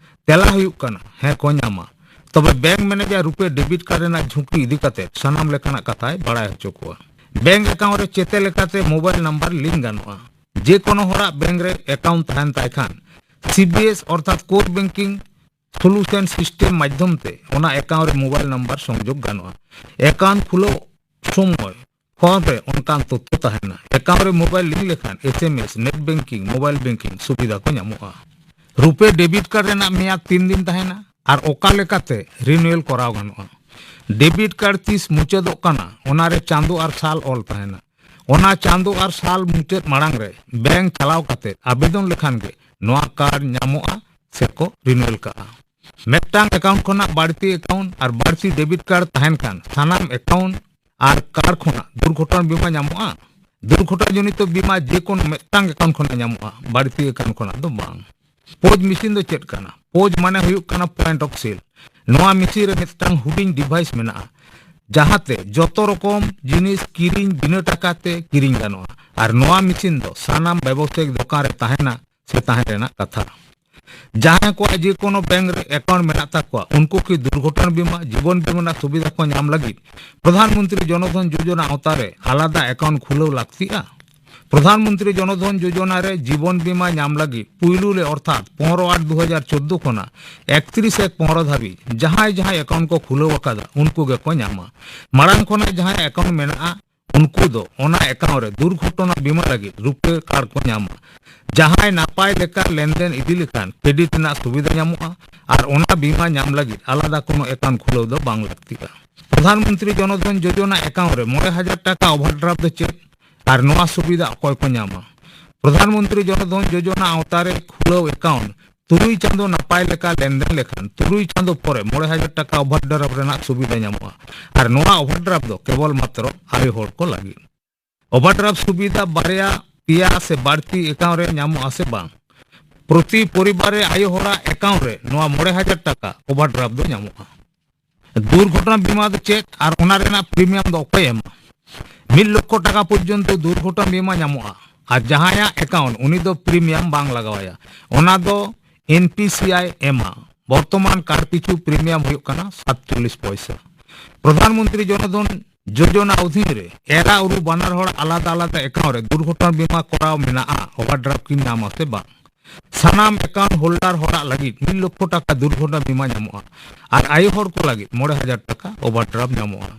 ᱛᱮᱞᱟ ᱦᱩᱭᱩᱜ ᱠᱟᱱᱟ, ᱦᱮᱸ ᱠᱚ ᱧᱟᱢᱟ᱾ ᱛᱚᱵᱮ bank manager RuPay debit card ᱨᱮᱱᱟᱜ ᱡᱷᱩᱸᱠᱤ ᱤᱫᱤ ᱠᱟᱛᱮ ᱥᱟᱱᱟᱢ ᱞᱮᱠᱟᱱᱟᱜ ᱠᱟᱛᱷᱟᱭ ᱵᱟᱲᱟᱭ ᱦᱚᱪᱚ ᱠᱚᱣᱟ᱾ ᱵᱮᱝᱠ ᱮᱠᱟᱣᱩᱱᱴ ᱨᱮ ᱪᱮᱛᱮ ᱞᱮᱠᱟᱛᱮ ᱢᱳᱵᱟᱭᱤᱞ ᱱᱟᱢᱵᱟᱨ ᱞᱤᱝᱠ ᱜᱟᱱᱚᱜᱼᱟ᱾ ᱡᱮ ᱠᱳᱱᱳ ᱦᱚᱲᱟᱜ ᱵᱮᱝᱠ ᱨᱮ ᱮᱠᱟᱣᱩᱱᱴ ᱛᱟᱦᱮᱱ ᱛᱟᱭ ᱠᱷᱟᱱ, ᱥᱤᱵᱤᱮᱥ ᱚᱨᱛᱷᱟᱛ ᱠᱳᱨ ᱵᱮᱝᱠᱤᱝ ᱥᱚᱞᱩᱥᱚᱱ ᱥᱤᱥᱴᱮᱢ ᱢᱟᱫᱽᱫᱷᱚᱢ ᱛᱮ ᱚᱱᱟ ᱮᱠᱟᱣᱩᱱᱴ ᱨᱮ ᱢᱳᱵᱟᱭᱤᱞ ᱱᱟᱢᱵᱟᱨ ᱥᱚᱝᱡᱳᱜᱽ ᱜᱟᱱᱚᱜᱼᱟ᱾ ᱮᱠᱟᱣᱩᱱᱴ ᱠᱷᱩᱞᱟᱹᱣ ᱥᱚᱢᱚᱭ ᱯᱷᱚᱨᱢ ᱨᱮ ᱚᱱᱠᱟᱱ ᱛᱚᱛᱛᱷᱚ ᱛᱟᱦᱮᱱᱟ᱾ ᱮᱠᱟᱣᱩᱱᱴ ᱨᱮ ᱢᱳᱵᱟᱭᱤᱞ ᱞᱤᱝᱠ ᱞᱮᱠᱷᱟᱱ SMS, net banking, mobile banking ᱥᱩᱵᱤᱫᱷᱟ ᱠᱚ ᱧᱟᱢᱚᱜᱼᱟ᱾ ᱨᱩᱯᱮ ᱰᱮᱵᱤᱴ ᱠᱟᱨᱰ ᱨᱮᱱᱟᱜ ᱢᱮᱭᱟᱫ ᱛᱤᱱ ᱫᱤᱱ ᱛᱟᱦᱮᱱᱟ ᱟᱨ ᱚᱠᱟ ᱞᱮᱠᱟᱛᱮ ᱨᱤᱱᱩᱣᱮᱞ ᱠᱚᱨᱟᱣ ᱜᱟᱱᱚᱜᱼᱟ? ᱰᱮᱵᱤᱴ ᱠᱟᱨᱰ ᱛᱤᱥ ᱢᱩᱪᱟᱹᱫᱚᱜ ᱠᱟᱱᱟ, ᱚᱱᱟ ᱨᱮ ᱪᱟᱸᱫᱚ ᱟᱨ ᱥᱟᱞ ᱚᱞ ᱛᱟᱦᱮᱱᱟ᱾ ᱚᱱᱟ ᱪᱟᱸᱫᱚ ᱟᱨ ᱥᱟᱞ ᱢᱩᱪᱟᱹᱫ ᱢᱟᱲᱟᱝ ᱨᱮ ᱵᱮᱝᱠ ᱪᱟᱞᱟᱣ ᱠᱟᱛᱮ ᱟᱵᱮᱫᱚᱱ ᱞᱮᱠᱷᱟᱱ ᱜᱮ ᱱᱚᱣᱟ ᱠᱟᱨᱰ ᱧᱟᱢᱚᱜᱼᱟ ᱥᱮᱠᱚ ᱨᱤᱱᱩᱣᱮᱞ ᱠᱟᱜᱼᱟ᱾ ᱢᱤᱫᱴᱟᱝ ᱮᱠᱟᱣᱩᱱᱴ ᱠᱷᱚᱱᱟᱜ ᱵᱟᱹᱲᱛᱤ ᱮᱠᱟᱣᱩᱱᱴ ᱟᱨ ᱵᱟᱹᱲᱛᱤ ᱰᱮᱵᱤᱴ ᱠᱟᱨᱰ ᱛᱟᱦᱮᱱ ᱠᱷᱟᱱ, ᱥᱟᱱᱟᱢ ᱮᱠᱟᱣᱩᱱᱴ ᱟᱨ ᱠᱟᱨᱰ ᱠᱷᱚᱱᱟᱜ ᱫᱩᱨᱜᱷᱚᱴᱚᱱᱟ ᱵᱤᱢᱟ ᱧᱟᱢᱚᱜᱼᱟ? ᱫᱩᱨᱜᱷᱚᱴᱚᱱᱟ ᱡᱚᱱᱤᱛᱚ ᱵᱤᱢᱟ ᱡᱮ ᱠᱳᱱᱳ ᱢᱤᱫᱴᱟᱝ ᱮᱠᱟᱣᱩᱱᱴ ᱠᱷᱚᱱᱟᱜ ᱧᱟᱢᱚᱜᱼᱟ, ᱵᱟᱹᱲᱛᱤ ᱮᱠᱟᱣᱩᱱᱴ ᱠᱷᱚᱱᱟᱜ ᱫᱚ ᱵᱟᱝ᱾ ᱯᱳᱡᱽ ᱢᱮᱥᱤᱱ ᱫᱚ ᱪᱮᱫ ᱠᱟᱱᱟ? ᱯᱳᱡᱽ ᱢᱟᱱᱮ ᱦᱩᱭᱩᱜ ᱠᱟᱱᱟ point of sale᱾ ᱱᱚᱣᱟ ᱢᱮᱥᱤᱱ ᱨᱮ ᱢᱤᱫᱴᱟᱝ ᱦᱩᱰᱤᱧ ᱰᱤᱵᱷᱟᱭᱤᱥ ᱢᱮᱱᱟᱜᱼᱟ, ᱡᱟᱦᱟᱸᱛᱮ ᱡᱚᱛᱚ ᱨᱚᱠᱚᱢ ᱡᱤᱱᱤᱥ ᱠᱤᱨᱤᱧ ᱵᱤᱱᱟᱹ ᱴᱟᱠᱟ ᱛᱮ ᱠᱤᱨᱤᱧ ᱜᱟᱱᱚᱜᱼᱟ᱾ ᱟᱨ ᱱᱚᱣᱟ ᱢᱮᱥᱤᱱ ᱫᱚ ᱥᱟᱱᱟᱢ ᱵᱮᱵᱚᱥᱟᱭᱤᱠ ᱫᱚᱠᱟᱱ ᱨᱮ ᱛᱟᱦᱮᱱᱟ ᱥᱮ ᱛᱟᱦᱮᱸ ᱨᱮᱱᱟᱜ ᱠᱟᱛᱷᱟ᱾ ᱡᱟᱦᱟᱸᱭ ᱠᱚᱣᱟᱜ ᱡᱮ ᱠᱳᱱᱳ ᱵᱮᱝᱠ ᱨᱮ ᱮᱠᱟᱣᱩᱱᱴ ᱢᱮᱱᱟᱜ ᱛᱟᱠᱚᱣᱟ, ᱩᱱᱠᱩ ᱠᱤ ᱫᱩᱨᱜᱷᱚᱴᱚᱱᱟ ᱵᱤᱢᱟ, ᱡᱤᱵᱚᱱ ᱵᱤᱢᱟ ᱨᱮᱱᱟᱜ ᱥᱩᱵᱤᱫᱷᱟ ᱠᱚ ᱧᱟᱢ ᱞᱟᱹᱜᱤᱫ ᱯᱨᱚᱫᱷᱟᱱ ᱢᱚᱱᱛᱨᱤ ᱡᱚᱱᱚ ᱫᱷᱚᱱ ᱡᱳᱡᱚᱱᱟ ᱟᱣᱛᱟ ᱨᱮ ᱟᱞᱟᱫᱟ ᱮᱠᱟᱣᱩᱱᱴ ᱠᱷᱩᱞᱟᱹᱣ ᱞᱟᱹᱠᱛᱤᱜᱼᱟ? ᱯᱨᱚᱫᱷᱟᱱ ᱢᱚᱱᱛᱨᱤ ᱡᱚᱱᱚ ᱫᱷᱚᱱ ᱡᱳᱡᱚᱱᱟ ᱨᱮ ᱡᱤᱵᱚᱱ ᱵᱤᱢᱟ ᱧᱟᱢ ᱞᱟᱹᱜᱤᱫ ᱯᱩᱭᱞᱩ ᱨᱮ, ᱚᱨᱛᱷᱟᱛ ᱯᱚᱱᱨᱚ ᱟᱴ ᱫᱩ ᱦᱟᱡᱟᱨ ᱪᱳᱫᱫᱳ ᱠᱷᱚᱱᱟᱜ ᱮᱠᱛᱨᱤᱥ ᱮᱠ ᱯᱚᱱᱨᱚ ᱫᱷᱟᱹᱵᱤᱡ ᱡᱟᱦᱟᱸᱭ ᱡᱟᱦᱟᱸᱭ ᱮᱠᱟᱣᱩᱱᱴ ᱠᱚ ᱠᱷᱩᱞᱟᱹᱣ ᱟᱠᱟᱫᱟ, ᱩᱱᱠᱩ ᱜᱮᱠᱚ ᱧᱟᱢᱟ᱾ ᱢᱟᱲᱟᱝ ᱠᱷᱚᱱᱟᱜ ᱡᱟᱦᱟᱸᱭ ᱮᱠᱟᱣᱩᱱᱴ ᱢᱮᱱᱟᱜᱼᱟ, ᱩᱱᱠᱩ ᱫᱚ ᱚᱱᱟ ᱮᱠᱟᱣᱩᱱᱴ ᱨᱮ ᱫᱩᱨᱜᱷᱚᱴᱚᱱᱟ ᱵᱤᱢᱟ ᱞᱟᱹᱜᱤᱫ ᱨᱩᱯᱮ ᱠᱟᱨᱰ ᱠᱚ ᱧᱟᱢᱟ᱾ ᱡᱟᱦᱟᱸᱭ ᱱᱟᱯᱟᱭ ᱞᱮᱠᱟ ᱞᱮᱱᱫᱮᱱ ᱤᱫᱤ ᱞᱮᱠᱷᱟᱱ, ᱠᱨᱮᱰᱤᱴ ᱨᱮᱱᱟᱜ ᱥᱩᱵᱤᱫᱷᱟ ᱧᱟᱢᱚᱜᱼᱟ ᱟᱨ ᱚᱱᱟ ᱵᱤᱢᱟ ᱧᱟᱢ ᱞᱟᱹᱜᱤᱫ ᱟᱞᱟᱫᱟ ᱠᱳᱱᱳ ᱮᱠᱟᱣᱩᱱᱴ ᱠᱷᱩᱞᱟᱹᱣ ᱫᱚ ᱵᱟᱝ ᱞᱟᱹᱠᱛᱤᱜᱼᱟ᱾ ᱯᱨᱚᱫᱷᱟᱱ ᱢᱚᱱᱛᱨᱤ ᱡᱚᱱᱚ ᱫᱷᱚᱱ ᱡᱳᱡᱚᱱᱟ ᱮᱠᱟᱣᱩᱱᱴ ᱨᱮ ᱢᱚᱬᱮ ᱦᱟᱡᱟᱨ ᱴᱟᱠᱟ ᱳᱵᱷᱟᱨᱰᱨᱟᱯᱴ ᱫᱚ ᱪᱮᱫ ᱟᱨ ᱱᱚᱣᱟ ᱥᱩᱵᱤᱫᱷᱟ ᱚᱠᱚᱭ ᱠᱚ ᱧᱟᱢᱟ? ᱯᱨᱚᱫᱷᱟᱱ ᱢᱚᱱᱛᱨᱤ ᱡᱚᱱᱚ ᱫᱷᱚᱱ ᱡᱳᱡᱚᱱᱟ ᱟᱣᱛᱟ ᱨᱮ ᱠᱷᱩᱞᱟᱹᱣ ᱮᱠᱟᱣᱩᱱᱴ ᱛᱩᱨᱩᱭ ᱪᱟᱸᱫᱚ ᱱᱟᱯᱟᱭ ᱞᱮᱠᱟ ᱞᱮᱱᱫᱮᱱ ᱞᱮᱠᱷᱟᱱ, ᱛᱩᱨᱩᱭ ᱪᱟᱸᱫᱚ ᱯᱚᱨᱮ ᱢᱚᱬᱮ ᱦᱟᱡᱟᱨ ᱴᱟᱠᱟ ᱳᱵᱷᱟᱨᱰᱨᱟᱯᱴ ᱨᱮᱱᱟᱜ ᱥᱩᱵᱤᱫᱷᱟ ᱧᱟᱢᱚᱜᱼᱟ᱾ ᱟᱨ ᱱᱚᱣᱟ ᱳᱵᱷᱟᱨᱰᱨᱟᱯᱴ ᱫᱚ ᱠᱮᱵᱚᱞ ᱢᱟᱛᱨᱚ ᱟᱭᱳ ᱦᱚᱲ ᱠᱚ ᱞᱟᱹᱜᱤᱫ᱾ ᱳᱵᱷᱟᱨᱰᱨᱟᱯᱴ ᱥᱩᱵᱤᱫᱷᱟ ᱵᱟᱨᱭᱟ, ᱯᱮᱭᱟ ᱥᱮ ᱵᱟᱹᱲᱛᱤ ᱮᱠᱟᱣᱩᱱᱴ ᱨᱮ ᱧᱟᱢᱚᱜᱼᱟ ᱥᱮ ᱵᱟᱝ? ᱯᱨᱚᱛᱤ ᱯᱚᱨᱤᱵᱟᱨ ᱨᱮ ᱟᱭᱳ ᱦᱚᱲᱟᱜ ᱮᱠᱟᱣᱩᱱᱴ ᱨᱮ ᱱᱚᱣᱟ ᱢᱚᱬᱮ ᱦᱟᱡᱟᱨ ᱴᱟᱠᱟ ᱳᱵᱷᱟᱨᱰᱨᱟᱯᱴ ᱫᱚ ᱧᱟᱢᱚᱜᱼᱟ᱾ ᱫᱩᱨᱜᱷᱚᱴᱚᱱᱟ ᱵᱤᱢᱟ ᱫᱚ ᱪᱮᱫ ᱟᱨ ᱚᱱᱟ ᱨᱮᱱᱟᱜ ᱯᱨᱤᱢᱤᱭᱟᱢ ᱫᱚ ᱚᱠᱚᱭ ᱮᱢᱟ? ᱢᱤᱫ ᱞᱚᱠᱠᱷᱚ ᱴᱟᱠᱟ ᱯᱚᱨᱡᱚᱱᱛᱚ ᱫᱩᱨᱜᱷᱚᱴᱚᱱᱟ ᱵᱤᱢᱟ ᱧᱟᱢᱚᱜᱼᱟ, ᱟᱨ ᱡᱟᱦᱟᱸᱭᱟᱜ ᱮᱠᱟᱣᱩᱱᱴ, ᱩᱱᱤ ᱫᱚ ᱯᱨᱤᱢᱤᱭᱟᱢ ᱵᱟᱝ ᱞᱟᱜᱟᱣᱟᱭᱟ᱾ ᱚᱱᱟ ᱫᱚ ᱮᱱ ᱯᱤ ᱥᱤ ᱟᱭ ᱮᱢᱟ᱾ ᱵᱚᱨᱛᱚᱢᱟᱱ ᱠᱟᱨᱰ ᱯᱤᱪᱷᱩ ᱯᱨᱤᱢᱤᱭᱟᱢ ᱦᱩᱭᱩᱜ ᱠᱟᱱᱟ ᱥᱟᱛᱪᱚᱞᱞᱤᱥ ᱯᱚᱭᱥᱟ᱾ ᱯᱨᱚᱫᱷᱟᱱ ᱢᱚᱱᱛᱨᱤ ᱡᱚᱱᱚ ᱫᱷᱚᱱ ᱡᱳᱡᱚᱱᱟ ᱚᱫᱷᱤᱱ ᱨᱮ ᱮᱨᱟ ᱩᱨᱩ ᱵᱟᱱᱟᱨ ᱦᱚᱲ ᱟᱞᱟᱫᱟ ᱟᱞᱟᱫᱟ ᱮᱠᱟᱣᱩᱱᱴ ᱨᱮ ᱫᱩᱨᱜᱷᱚᱴᱚᱱᱟ ᱵᱤᱢᱟ ᱠᱚᱨᱟᱣ ᱢᱮᱱᱟᱜᱼᱟ, ᱳᱵᱷᱟᱨᱰᱨᱟᱯᱴ ᱠᱤᱱ ᱧᱟᱢᱟ ᱥᱮ ᱵᱟᱝ? ᱥᱟᱱᱟᱢ ᱮᱠᱟᱣᱩᱱᱴ ᱦᱳᱞᱰᱟᱨ ᱦᱚᱲᱟᱜ ᱞᱟᱹᱜᱤᱫ ᱢᱤᱫ ᱞᱚᱠᱠᱷᱚ ᱴᱟᱠᱟ ᱫᱩᱨᱜᱷᱚᱴᱚᱱᱟ ᱵᱤᱢᱟ ᱧᱟᱢᱚᱜᱼᱟ ᱟᱨ ᱟᱭᱳ ᱦᱚᱲ ᱠᱚ ᱞᱟᱹᱜᱤᱫ ᱢᱚᱬᱮ ᱦᱟᱡᱟᱨ ᱴᱟᱠᱟ ᱳᱵᱷᱟᱨᱰᱨᱟᱯᱴ ᱧᱟᱢᱚᱜᱼᱟ᱾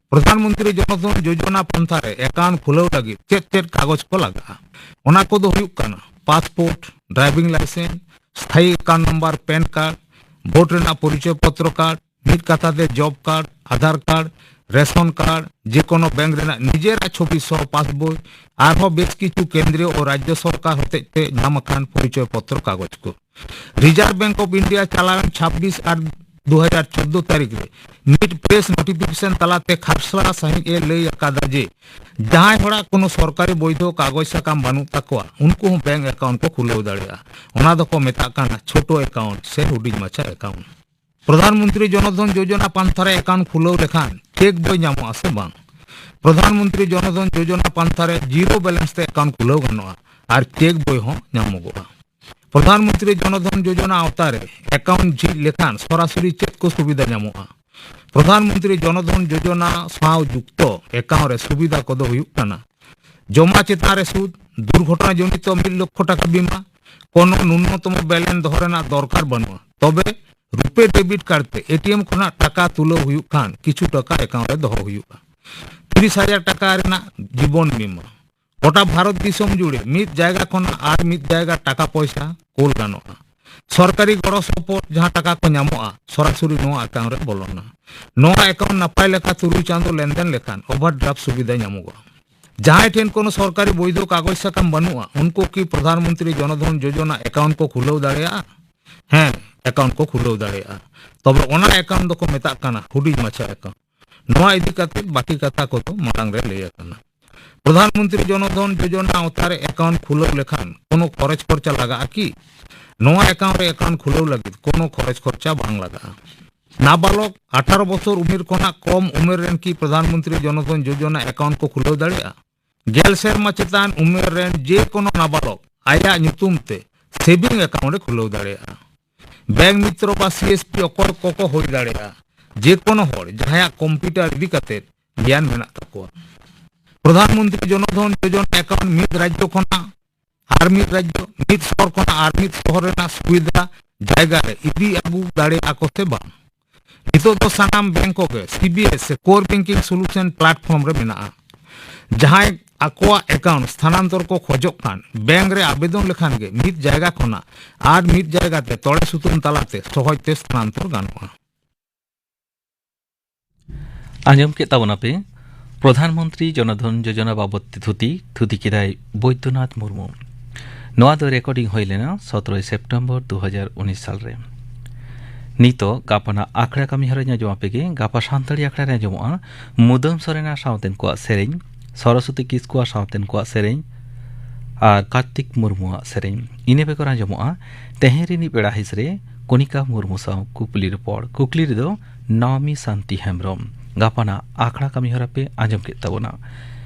ᱯᱨᱚᱫᱷᱟᱱ ᱢᱚᱱᱛᱨᱤ ᱡᱚᱱᱚ ᱫᱷᱚᱱ ᱡᱳᱡᱚᱱᱟ ᱯᱟᱱᱛᱷᱟ ᱨᱮ ᱮᱠᱟᱣᱩᱱᱴ ᱠᱷᱩᱞᱟᱹᱣ ᱞᱟᱹᱜᱤᱫ ᱪᱮᱫ ᱪᱮᱫ ᱠᱟᱜᱚᱡᱽ ᱠᱚ ᱞᱟᱜᱟᱜᱼᱟ? ᱚᱱᱟ ᱠᱚᱫᱚ ᱦᱩᱭᱩᱜ ᱠᱟᱱᱟ ᱯᱟᱥᱯᱳᱨᱴ, ᱰᱨᱟᱭᱵᱷᱤᱝ ᱞᱟᱭᱥᱮᱱᱥ, ᱥᱛᱷᱟᱭᱤ ᱮᱠᱟᱣᱩᱱᱴ ᱱᱟᱢᱵᱟᱨ, ᱯᱮᱱ ᱠᱟᱨᱰ, ᱵᱷᱳᱴ ᱨᱮᱱᱟᱜ ᱯᱚᱨᱤᱪᱚᱭ ᱯᱚᱛᱨᱚ ᱠᱟᱨᱰ, ᱢᱤᱫ ᱠᱟᱛᱷᱟ ᱛᱮ job card, Aadhaar card, ration card, ᱡᱮᱠᱳᱱᱳ ᱵᱮᱝᱠ ᱨᱮᱱᱟᱜ ᱱᱤᱡᱮᱨᱟᱜ ᱪᱷᱚᱵᱤ ᱥᱚᱦᱚ ᱯᱟᱥᱵᱳᱭ, ᱟᱨᱦᱚᱸ ᱵᱮᱥ ᱠᱤᱪᱷᱩ ᱠᱮᱱᱫᱨᱤᱭᱚ ᱳ ᱨᱟᱡᱽᱡᱚ ᱥᱚᱨᱠᱟᱨ ᱦᱚᱛᱮᱡ ᱛᱮ ᱧᱟᱢ ᱟᱠᱟᱱ ᱯᱚᱨᱤᱪᱚᱭ ᱯᱚᱛᱨᱚ ᱠᱟᱜᱚᱡᱽ ᱠᱚ᱾ ᱨᱤᱡᱟᱨᱵᱷ ᱵᱮᱝᱠ ᱚᱯᱷ ᱤᱱᱰᱤᱭᱟ ᱪᱟᱞᱟᱣᱮᱱ ᱪᱷᱟᱵᱵᱤᱥ ᱟᱨ ᱫᱩ ᱦᱟᱡᱟᱨ ᱪᱳᱫᱽᱫᱳ ᱛᱟᱹᱨᱤᱠᱷ ᱨᱮ ᱢᱤᱫ ᱯᱨᱮᱥ ᱱᱳᱴᱤᱯᱷᱤᱠᱮᱥᱚᱱ ᱛᱟᱞᱟᱛᱮ ᱠᱷᱟᱨᱥᱟᱣᱟ ᱥᱟᱺᱦᱤᱡ ᱮ ᱞᱟᱹᱭ ᱟᱠᱟᱫᱟ ᱡᱮ, ᱡᱟᱦᱟᱸᱭ ᱦᱚᱲᱟᱜ ᱠᱳᱱᱳ ᱥᱚᱨᱠᱟᱨᱤ ᱵᱳᱭᱫᱷᱚ ᱠᱟᱜᱚᱡᱽ ᱥᱟᱠᱟᱢ ᱵᱟᱹᱱᱩᱜ ᱛᱟᱠᱚᱣᱟ, ᱩᱱᱠᱩ ᱦᱚᱸ ᱵᱮᱝᱠ ᱮᱠᱟᱣᱩᱱᱴ ᱠᱚ ᱠᱷᱩᱞᱟᱹᱣ ᱫᱟᱲᱮᱭᱟᱜᱼᱟ᱾ ᱚᱱᱟ ᱫᱚᱠᱚ ᱢᱮᱛᱟᱜ ᱠᱟᱱᱟ ᱪᱷᱳᱴᱳ ᱮᱠᱟᱣᱩᱱᱴ ᱥᱮ ᱦᱩᱰᱤᱧ ᱢᱟᱪᱷᱟ ᱮᱠᱟᱣᱩᱱᱴ᱾ ᱯᱨᱚᱫᱷᱟᱱ ᱢᱚᱱᱛᱨᱤ ᱡᱚᱱᱚ ᱫᱷᱚᱱ ᱡᱳᱡᱚᱱᱟ ᱯᱟᱱᱛᱷᱟ ᱨᱮ ᱮᱠᱟᱣᱩᱱᱴ ᱠᱷᱩᱞᱟᱹᱣ ᱞᱮᱠᱷᱟᱱ ᱪᱮᱠ ᱵᱳᱭ ᱧᱟᱢᱚᱜᱼᱟ ᱥᱮ ᱵᱟᱝ? ᱯᱨᱚᱫᱷᱟᱱ ᱢᱚᱱᱛᱨᱤ ᱡᱚᱱᱚ ᱫᱷᱚᱱ ᱡᱳᱡᱚᱱᱟ ᱯᱟᱱᱛᱷᱟ ᱨᱮ ᱡᱤᱨᱳ ᱵᱮᱞᱮᱱᱥ ᱛᱮ ᱮᱠᱟᱣᱩᱱᱴ ᱠᱷᱩᱞᱟᱹᱣ ᱜᱟᱱᱚᱜᱼᱟ ᱟᱨ ᱪᱮᱠ ᱵᱳᱭ ᱦᱚᱸ ᱧᱟᱢᱚᱜᱚᱜᱼᱟ᱾ ᱯᱨᱚᱫᱷᱟᱱ ᱢᱚᱱᱛᱨᱤ ᱡᱚᱱᱚ ᱫᱷᱚᱱ ᱡᱳᱡᱚᱱᱟ ᱟᱣᱛᱟ ᱨᱮ ᱮᱠᱟᱣᱩᱱᱴ ᱡᱷᱤᱡ ᱞᱮᱠᱷᱟᱱ ᱥᱚᱨᱟᱥᱚᱨᱤ ᱪᱮᱫ ᱠᱚ ᱥᱩᱵᱤᱫᱷᱟ ᱧᱟᱢᱚᱜᱼᱟ? ᱯᱨᱚᱫᱷᱟᱱ ᱢᱚᱱᱛᱨᱤ ᱡᱚᱱᱚ ᱫᱷᱚᱱ ᱡᱳᱡᱚᱱᱟ ᱥᱟᱶ ᱡᱩᱠᱛᱚ ᱮᱠᱟᱣᱩᱱᱴ ᱨᱮ ᱥᱩᱵᱤᱫᱷᱟ ᱠᱚᱫᱚ ᱦᱩᱭᱩᱜ ᱠᱟᱱᱟ, ᱡᱚᱢᱟ ᱪᱮᱛᱟᱱ ᱨᱮ ᱥᱩᱫ, ᱫᱩᱨᱜᱷᱚᱴᱚᱱᱟ ᱡᱚᱱᱤᱛᱚ ᱢᱤᱫ ᱞᱚᱠᱷᱚ ᱴᱟᱠᱟ ᱵᱤᱢᱟ, ᱠᱳᱱᱳ ᱱᱩᱱᱱᱚᱛᱚᱢᱚ ᱵᱮᱞᱮᱱᱥ ᱫᱚᱦᱚ ᱨᱮᱱᱟᱜ ᱫᱚᱨᱠᱟᱨ ᱵᱟᱹᱱᱩᱜᱼᱟ᱾ ᱛᱚᱵᱮ ᱨᱩᱯᱮ ᱰᱮᱵᱤᱴ ᱠᱟᱨᱰ ᱛᱮ ᱮᱴᱤᱮᱢ ᱠᱷᱚᱱᱟᱜ ᱴᱟᱠᱟ ᱛᱩᱞᱟᱹᱣ ᱦᱩᱭᱩᱜ ᱠᱷᱟᱱ ᱠᱤᱪᱷᱩ ᱴᱟᱠᱟ ᱮᱠᱟᱣᱩᱱᱴ ᱨᱮ ᱫᱚᱦᱚ ᱦᱩᱭᱩᱜᱼᱟ᱾ ᱛᱤᱨᱤᱥ ᱦᱟᱡᱟᱨ ᱴᱟᱠᱟ ᱨᱮᱱᱟᱜ ᱡᱤᱵᱚᱱ ᱵᱤᱢᱟ᱾ ᱜᱚᱴᱟ ᱵᱷᱟᱨᱚᱛ ᱫᱤᱥᱚᱢ ᱡᱩᱲᱮ ᱢᱤᱫ ᱡᱟᱭᱜᱟ ᱠᱷᱚᱱᱟᱜ ᱟᱨ ᱢᱤᱫ ᱡᱟᱭᱜᱟ ᱴᱟᱠᱟ ᱯᱚᱭᱥᱟ ᱠᱳᱞ ᱜᱟᱱᱚᱜᱼᱟ᱾ ᱥᱚᱨᱠᱟᱨᱤ ᱜᱚᱲᱚ ᱥᱚᱯᱚᱦᱚᱫ ᱡᱟᱦᱟᱸ ᱴᱟᱠᱟ ᱠᱚ ᱧᱟᱢᱚᱜᱼᱟ, ᱥᱚᱨᱟᱥᱚᱨᱤ ᱱᱚᱣᱟ ᱮᱠᱟᱣᱩᱱᱴ ᱨᱮ ᱵᱚᱞᱚᱱᱟ᱾ ᱱᱚᱣᱟ ᱮᱠᱟᱣᱩᱱᱴ ᱱᱟᱯᱟᱭ ᱞᱮᱠᱟ ᱛᱩᱨᱩᱭ ᱪᱟᱸᱫᱚ ᱞᱮᱱᱫᱮᱱ ᱞᱮᱠᱷᱟᱱ ᱳᱵᱷᱟᱨᱰᱨᱟᱯᱴ ᱥᱩᱵᱤᱫᱷᱟ ᱧᱟᱢᱚᱜᱼᱟ᱾ ᱡᱟᱦᱟᱸᱭ ᱴᱷᱮᱱ ᱠᱳᱱᱳ ᱥᱚᱨᱠᱟᱨᱤ ᱵᱳᱭᱫᱷᱚ ᱠᱟᱜᱚᱡᱽ ᱥᱟᱠᱟᱢ ᱵᱟᱹᱱᱩᱜᱼᱟ, ᱩᱱᱠᱩ ᱠᱤ ᱯᱨᱚᱫᱷᱟᱱ ᱢᱚᱱᱛᱨᱤ ᱡᱚᱱᱚ ᱫᱷᱚᱱ ᱡᱳᱡᱚᱱᱟ ᱮᱠᱟᱣᱩᱱᱴ ᱠᱚ ᱠᱷᱩᱞᱟᱹᱣ ᱫᱟᱲᱮᱭᱟᱜᱼᱟ? ᱦᱮᱸ, ᱮᱠᱟᱣᱩᱱᱴ ᱠᱚ ᱠᱷᱩᱞᱟᱹᱣ ᱫᱟᱲᱮᱭᱟᱜᱼᱟ᱾ ᱛᱚᱵᱮ ᱚᱱᱟ ᱮᱠᱟᱣᱩᱱᱴ ᱫᱚᱠᱚ ᱢᱮᱛᱟᱜ ᱠᱟᱱᱟ ᱦᱩᱰᱤᱧ ᱢᱟᱪᱷᱟ ᱮᱠᱟᱣᱩᱱᱴ᱾ ᱱᱚᱣᱟ ᱤᱫᱤ ᱠᱟᱛᱮ ᱵᱟᱹᱠᱤ ᱠᱟᱛᱷᱟ ᱠᱚᱫᱚ ᱢᱟᱲᱟᱝ ᱨᱮ ᱞᱟᱹᱭ ᱟᱠᱟᱱᱟ᱾ ᱯᱨᱚᱫᱷᱟᱱ ᱢᱚᱱᱛᱨᱤ ᱡᱚᱱᱚ ᱫᱷᱚᱱ ᱡᱳᱡᱚᱱᱟ ᱟᱣᱛᱟ ᱨᱮ ᱮᱠᱟᱣᱩᱱᱴ ᱠᱷᱩᱞᱟᱹᱣ ᱞᱮᱠᱷᱟᱱ ᱠᱳᱱᱳ ᱠᱷᱚᱨᱚᱪ ᱠᱷᱚᱨᱪᱟ ᱞᱟᱜᱟᱜᱼᱟ ᱠᱤ? ᱱᱚᱣᱟ ᱮᱠᱟᱣᱩᱱᱴ ᱨᱮ ᱮᱠᱟᱣᱩᱱᱴ ᱠᱷᱩᱞᱟᱹᱣ ᱞᱟᱹᱜᱤᱫ ᱠᱳᱱᱳ ᱠᱷᱚᱨᱚᱪ ᱠᱷᱚᱨᱪᱟ ᱵᱟᱝ ᱞᱟᱜᱟᱜᱼᱟ᱾ ᱱᱟᱵᱟᱞᱚᱠ, ᱟᱴᱷᱟᱨᱚ ᱵᱚᱪᱷᱚᱨ ᱩᱢᱮᱨ ᱠᱷᱚᱱᱟᱜ ᱠᱚᱢ ᱩᱢᱮᱨ ᱨᱮᱱ ᱠᱤ ᱯᱨᱚᱫᱷᱟᱱ ᱢᱚᱱᱛᱨᱤ ᱡᱚᱱᱚ ᱫᱷᱚᱱ ᱡᱳᱡᱚᱱᱟ ᱮᱠᱟᱣᱩᱱᱴ ᱠᱚ ᱠᱷᱩᱞᱟᱹᱣ ᱫᱟᱲᱮᱭᱟᱜᱼᱟ? ᱜᱮᱞ ᱥᱮᱨᱢᱟ ᱪᱮᱛᱟᱱ ᱩᱢᱮᱨ ᱨᱮᱱ ᱡᱮ ᱠᱳᱱᱳ ᱱᱟᱵᱟᱞᱚᱠ ᱟᱭᱟᱜ ᱧᱩᱛᱩᱢ ᱛᱮ ᱥᱮᱵᱷᱤᱝ ᱮᱠᱟᱣᱩᱱᱴ ᱮ ᱠᱷᱩᱞᱟᱹᱣ ᱫᱟᱲᱮᱭᱟᱜᱼᱟ᱾ ᱵᱮᱝᱠ ᱢᱤᱛᱨᱚ ᱵᱟ ᱥᱤ ᱮᱥ ᱯᱤ ᱚᱠᱚᱭ ᱠᱚᱠᱚ ᱦᱩᱭ ᱫᱟᱲᱮᱭᱟᱜᱼᱟ? ᱡᱮ ᱠᱳᱱᱳ ᱦᱚᱲ ᱡᱟᱦᱟᱸᱭᱟᱜ ᱠᱚᱢᱯᱤᱭᱩᱴᱟᱨ ᱤᱫᱤ ᱠᱟᱛᱮ ᱜᱮᱭᱟᱱ ᱢᱮᱱᱟᱜ ᱛᱟᱠᱚᱣᱟ᱾ ᱯᱨᱚᱫᱷᱟᱱ ᱢᱚᱱᱛᱨᱤ ᱡᱚᱱᱚ ᱫᱷᱚᱱ ᱡᱳᱡᱚᱱᱟ ᱮᱠᱟᱣᱩᱱᱴ ᱢᱤᱫ ᱨᱟᱡᱽᱡᱚ ᱠᱷᱚᱱᱟᱜ ᱟᱨ ᱢᱤᱫ ᱨᱟᱡᱽᱡᱚ, ᱢᱤᱫ ᱥᱚᱦᱚᱨ ᱠᱷᱚᱱᱟᱜ ᱟᱨ ᱢᱤᱫ ᱥᱚᱦᱚᱨ ᱨᱮᱱᱟᱜ ᱥᱩᱵᱤᱫᱷᱟ ᱡᱟᱭᱜᱟ ᱨᱮ ᱤᱫᱤ ᱟᱹᱜᱩ ᱫᱟᱲᱮᱭᱟᱜᱼᱟ ᱠᱚ ᱥᱮ ᱵᱟᱝ? ᱱᱤᱛᱚᱜ ᱫᱚ ᱥᱟᱱᱟᱢ ᱵᱮᱝᱠ ᱠᱚᱜᱮ ᱥᱤ ᱵᱤ ᱮᱥ ᱥᱮ ᱠᱳᱨ ᱵᱮᱝᱠᱤᱝ ᱥᱚᱞᱩᱥᱚᱱ ᱯᱞᱟᱴᱯᱷᱚᱨᱢ ᱨᱮ ᱢᱮᱱᱟᱜᱼᱟ᱾ ᱡᱟᱦᱟᱸᱭ ᱟᱠᱚᱣᱟᱜ ᱮᱠᱟᱣᱩᱱᱴ ᱥᱛᱷᱟᱱᱟᱱᱛᱚᱨ ᱠᱚ ᱠᱷᱚᱡᱚᱜ ᱠᱷᱟᱱ, ᱵᱮᱝᱠ ᱨᱮ ᱟᱵᱮᱫᱚᱱ ᱞᱮᱠᱷᱟᱱ ᱜᱮ ᱢᱤᱫ ᱡᱟᱭᱜᱟ ᱠᱷᱚᱱᱟᱜ ᱟᱨ ᱢᱤᱫ ᱡᱟᱭᱜᱟ ᱛᱮ ᱛᱚᱲᱮ ᱥᱩᱛᱟᱹᱢ ᱛᱟᱞᱟᱛᱮ ᱥᱚᱦᱚᱡ ᱛᱮ ᱥᱛᱷᱟᱱᱟᱱᱛᱚᱨ ᱜᱟᱱᱚᱜᱼᱟ᱾ ᱟᱸᱡᱚᱢ ᱠᱮᱫ ᱛᱟᱵᱚᱱᱟᱯᱮ ᱯᱨᱚᱫᱷᱟᱱ ᱢᱚᱱᱛᱨᱤ ᱡᱚᱱᱚᱫᱷᱚᱱ ᱡᱳᱡᱚᱱᱟ ᱵᱟᱵᱚᱫ ᱛᱮ ᱛᱷᱩᱛᱤ, ᱛᱷᱩᱛᱤ ᱠᱮᱫᱟᱭ ᱵᱳᱭᱫᱚᱱᱟᱛᱷ ᱢᱩᱨᱢᱩ᱾ ᱱᱚᱣᱟ ᱫᱚ ᱨᱮᱠᱚᱨᱰᱤᱝ ᱦᱩᱭ ᱞᱮᱱᱟ ᱥᱚᱛᱨᱚᱭ ᱥᱮᱯᱴᱮᱢᱵᱚᱨ ᱫᱩ ᱦᱟᱡᱟᱨ ᱩᱱᱤᱥ ᱥᱟᱞ ᱨᱮ᱾ ᱱᱤᱛᱚᱜ ᱜᱟᱯᱟᱱᱟᱜ ᱟᱠᱷᱲᱟ ᱠᱟᱹᱢᱤ ᱦᱚᱨᱟ ᱟᱸᱡᱚᱢ ᱟᱯᱮ ᱜᱮ᱾ ᱜᱟᱯᱟ ᱥᱟᱱᱛᱟᱲᱤ ᱟᱠᱷᱲᱟ ᱨᱮ ᱟᱸᱡᱚᱢᱚᱜᱼᱟ ᱢᱩᱫᱟᱹᱢ ᱥᱚᱨᱮᱱ ᱟᱨ ᱥᱟᱶᱛᱮᱱ ᱠᱚᱣᱟᱜ ᱥᱮᱨᱮᱧ, ᱥᱚᱨᱚᱥᱚᱛᱤ ᱠᱤᱥᱠᱩ ᱟᱨ ᱥᱟᱶᱛᱮᱱ ᱠᱚᱣᱟᱜ ᱥᱮᱨᱮᱧ ᱟᱨ ᱠᱟᱨᱛᱤᱠ ᱢᱩᱨᱢᱩᱣᱟᱜ ᱥᱮᱨᱮᱧ᱾ ᱤᱱᱟᱹ ᱵᱮᱜᱚᱨ ᱟᱸᱡᱚᱢᱚᱜᱼᱟ ᱛᱮᱦᱮᱧ ᱨᱤᱱᱤᱡ ᱵᱮᱲᱟ ᱦᱤᱸᱥ ᱨᱮ ᱠᱚᱱᱤᱠᱟ ᱢᱩᱨᱢᱩ ᱥᱟᱶ ᱠᱩᱠᱞᱤ ᱨᱚᱯᱚᱲ᱾ ᱠᱩᱠᱞᱤ ᱨᱮᱫᱚ ᱱᱟᱣᱢᱤ ᱥᱟᱱᱛᱤ ᱦᱮᱢᱵᱽᱨᱚᱢ᱾ ᱜᱟᱯᱟᱱᱟᱜ ᱟᱠᱷᱲᱟ ᱠᱟᱹᱢᱤ ᱦᱚᱨᱟ ᱯᱮ ᱟᱸᱡᱚᱢ ᱠᱮᱫ ᱛᱟᱵᱚᱱᱟ᱾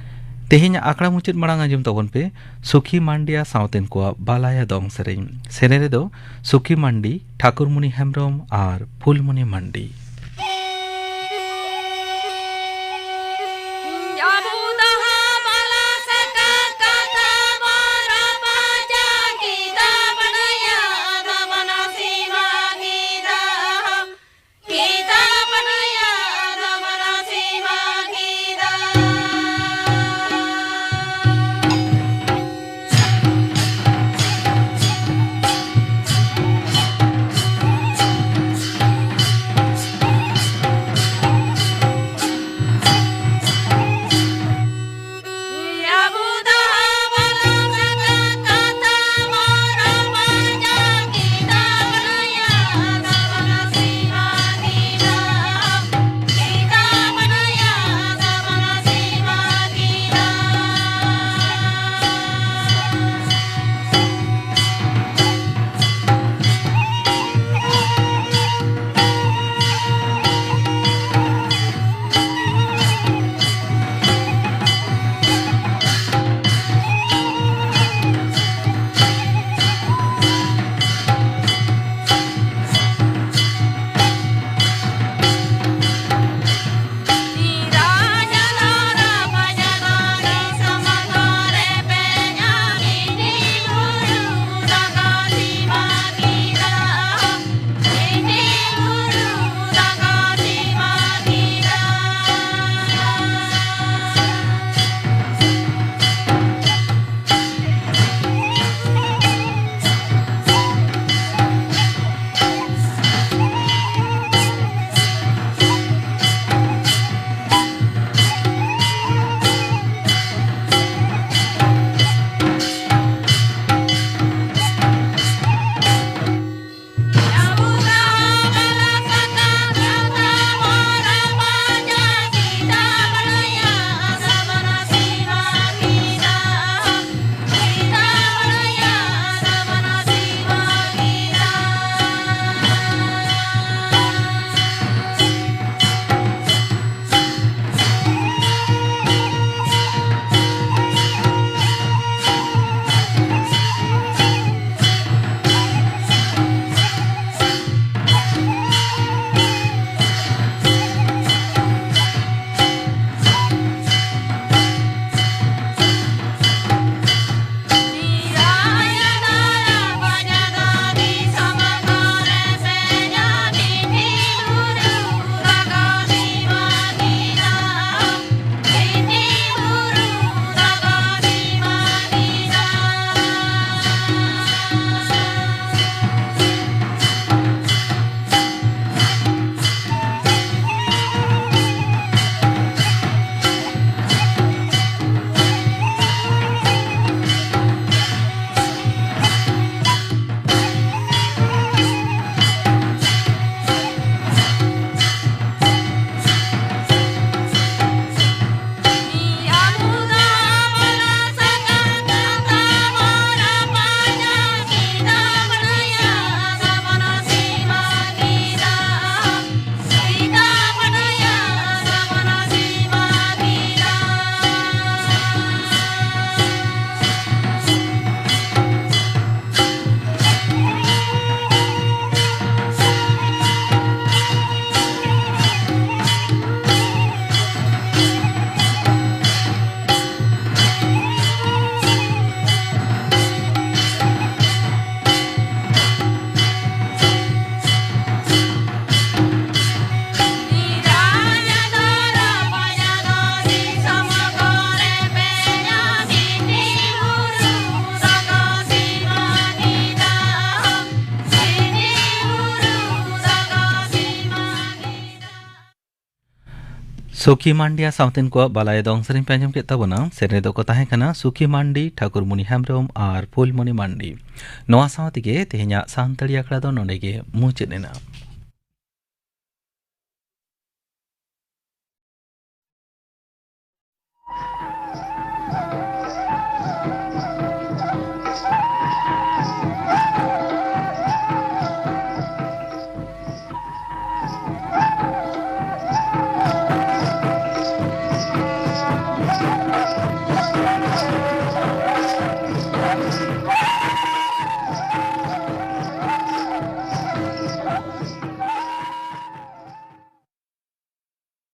ᱛᱮᱦᱮᱧᱟᱜ ᱟᱠᱷᱲᱟ ᱢᱩᱪᱟᱹᱫ ᱢᱟᱲᱟᱝ ᱟᱸᱡᱚᱢ ᱛᱟᱵᱚᱱ ᱯᱮ ᱥᱩᱠᱷᱤ ᱢᱟᱱᱰᱤᱭᱟ ᱥᱟᱶᱛᱮᱱ ᱠᱚᱣᱟᱜ ᱵᱟᱞᱟᱭᱟ ᱫᱚᱝ ᱥᱮᱨᱮᱧ᱾ ᱥᱮᱨᱮᱧ ᱨᱮᱫᱚ ᱥᱩᱠᱷᱤ ᱢᱟᱱᱰᱤ, ᱴᱷᱟᱠᱩᱨᱢᱩᱱᱤ ᱦᱮᱢᱵᱽᱨᱚᱢ ᱟᱨ ᱯᱷᱩᱞᱢᱩᱱᱤ ᱢᱟᱱᱰᱤ᱾ ᱥᱩᱠᱷᱤ ᱢᱟᱱᱰᱤᱭᱟ ᱥᱟᱶᱛᱮᱱ ᱠᱚᱣᱟᱜ ᱵᱟᱞᱟᱭ ᱫᱚᱝ ᱥᱮᱨᱮᱧ ᱯᱮ ᱟᱸᱡᱚᱢ ᱠᱮᱫ ᱛᱟᱵᱚᱱᱟ᱾ ᱥᱮᱨᱮᱧ ᱫᱚᱠᱚ ᱛᱟᱦᱮᱸ ᱠᱟᱱᱟ ᱥᱩᱠᱷᱤ ᱢᱟᱱᱰᱤ, ᱴᱷᱟᱠᱩᱨᱢᱩᱱᱤ ᱦᱮᱢᱵᱨᱚᱢ ᱟᱨ ᱯᱷᱩᱞᱢᱩᱱᱤ ᱢᱟᱱᱰᱤ᱾ ᱱᱚᱣᱟ ᱥᱟᱶ ᱛᱮᱜᱮ ᱛᱮᱦᱮᱧᱟᱜ ᱥᱟᱱᱛᱟᱲᱤ ᱟᱠᱷᱲᱟ ᱫᱚ ᱱᱚᱰᱮ ᱜᱮ ᱢᱩᱪᱟᱹᱫ ᱮᱱᱟ᱾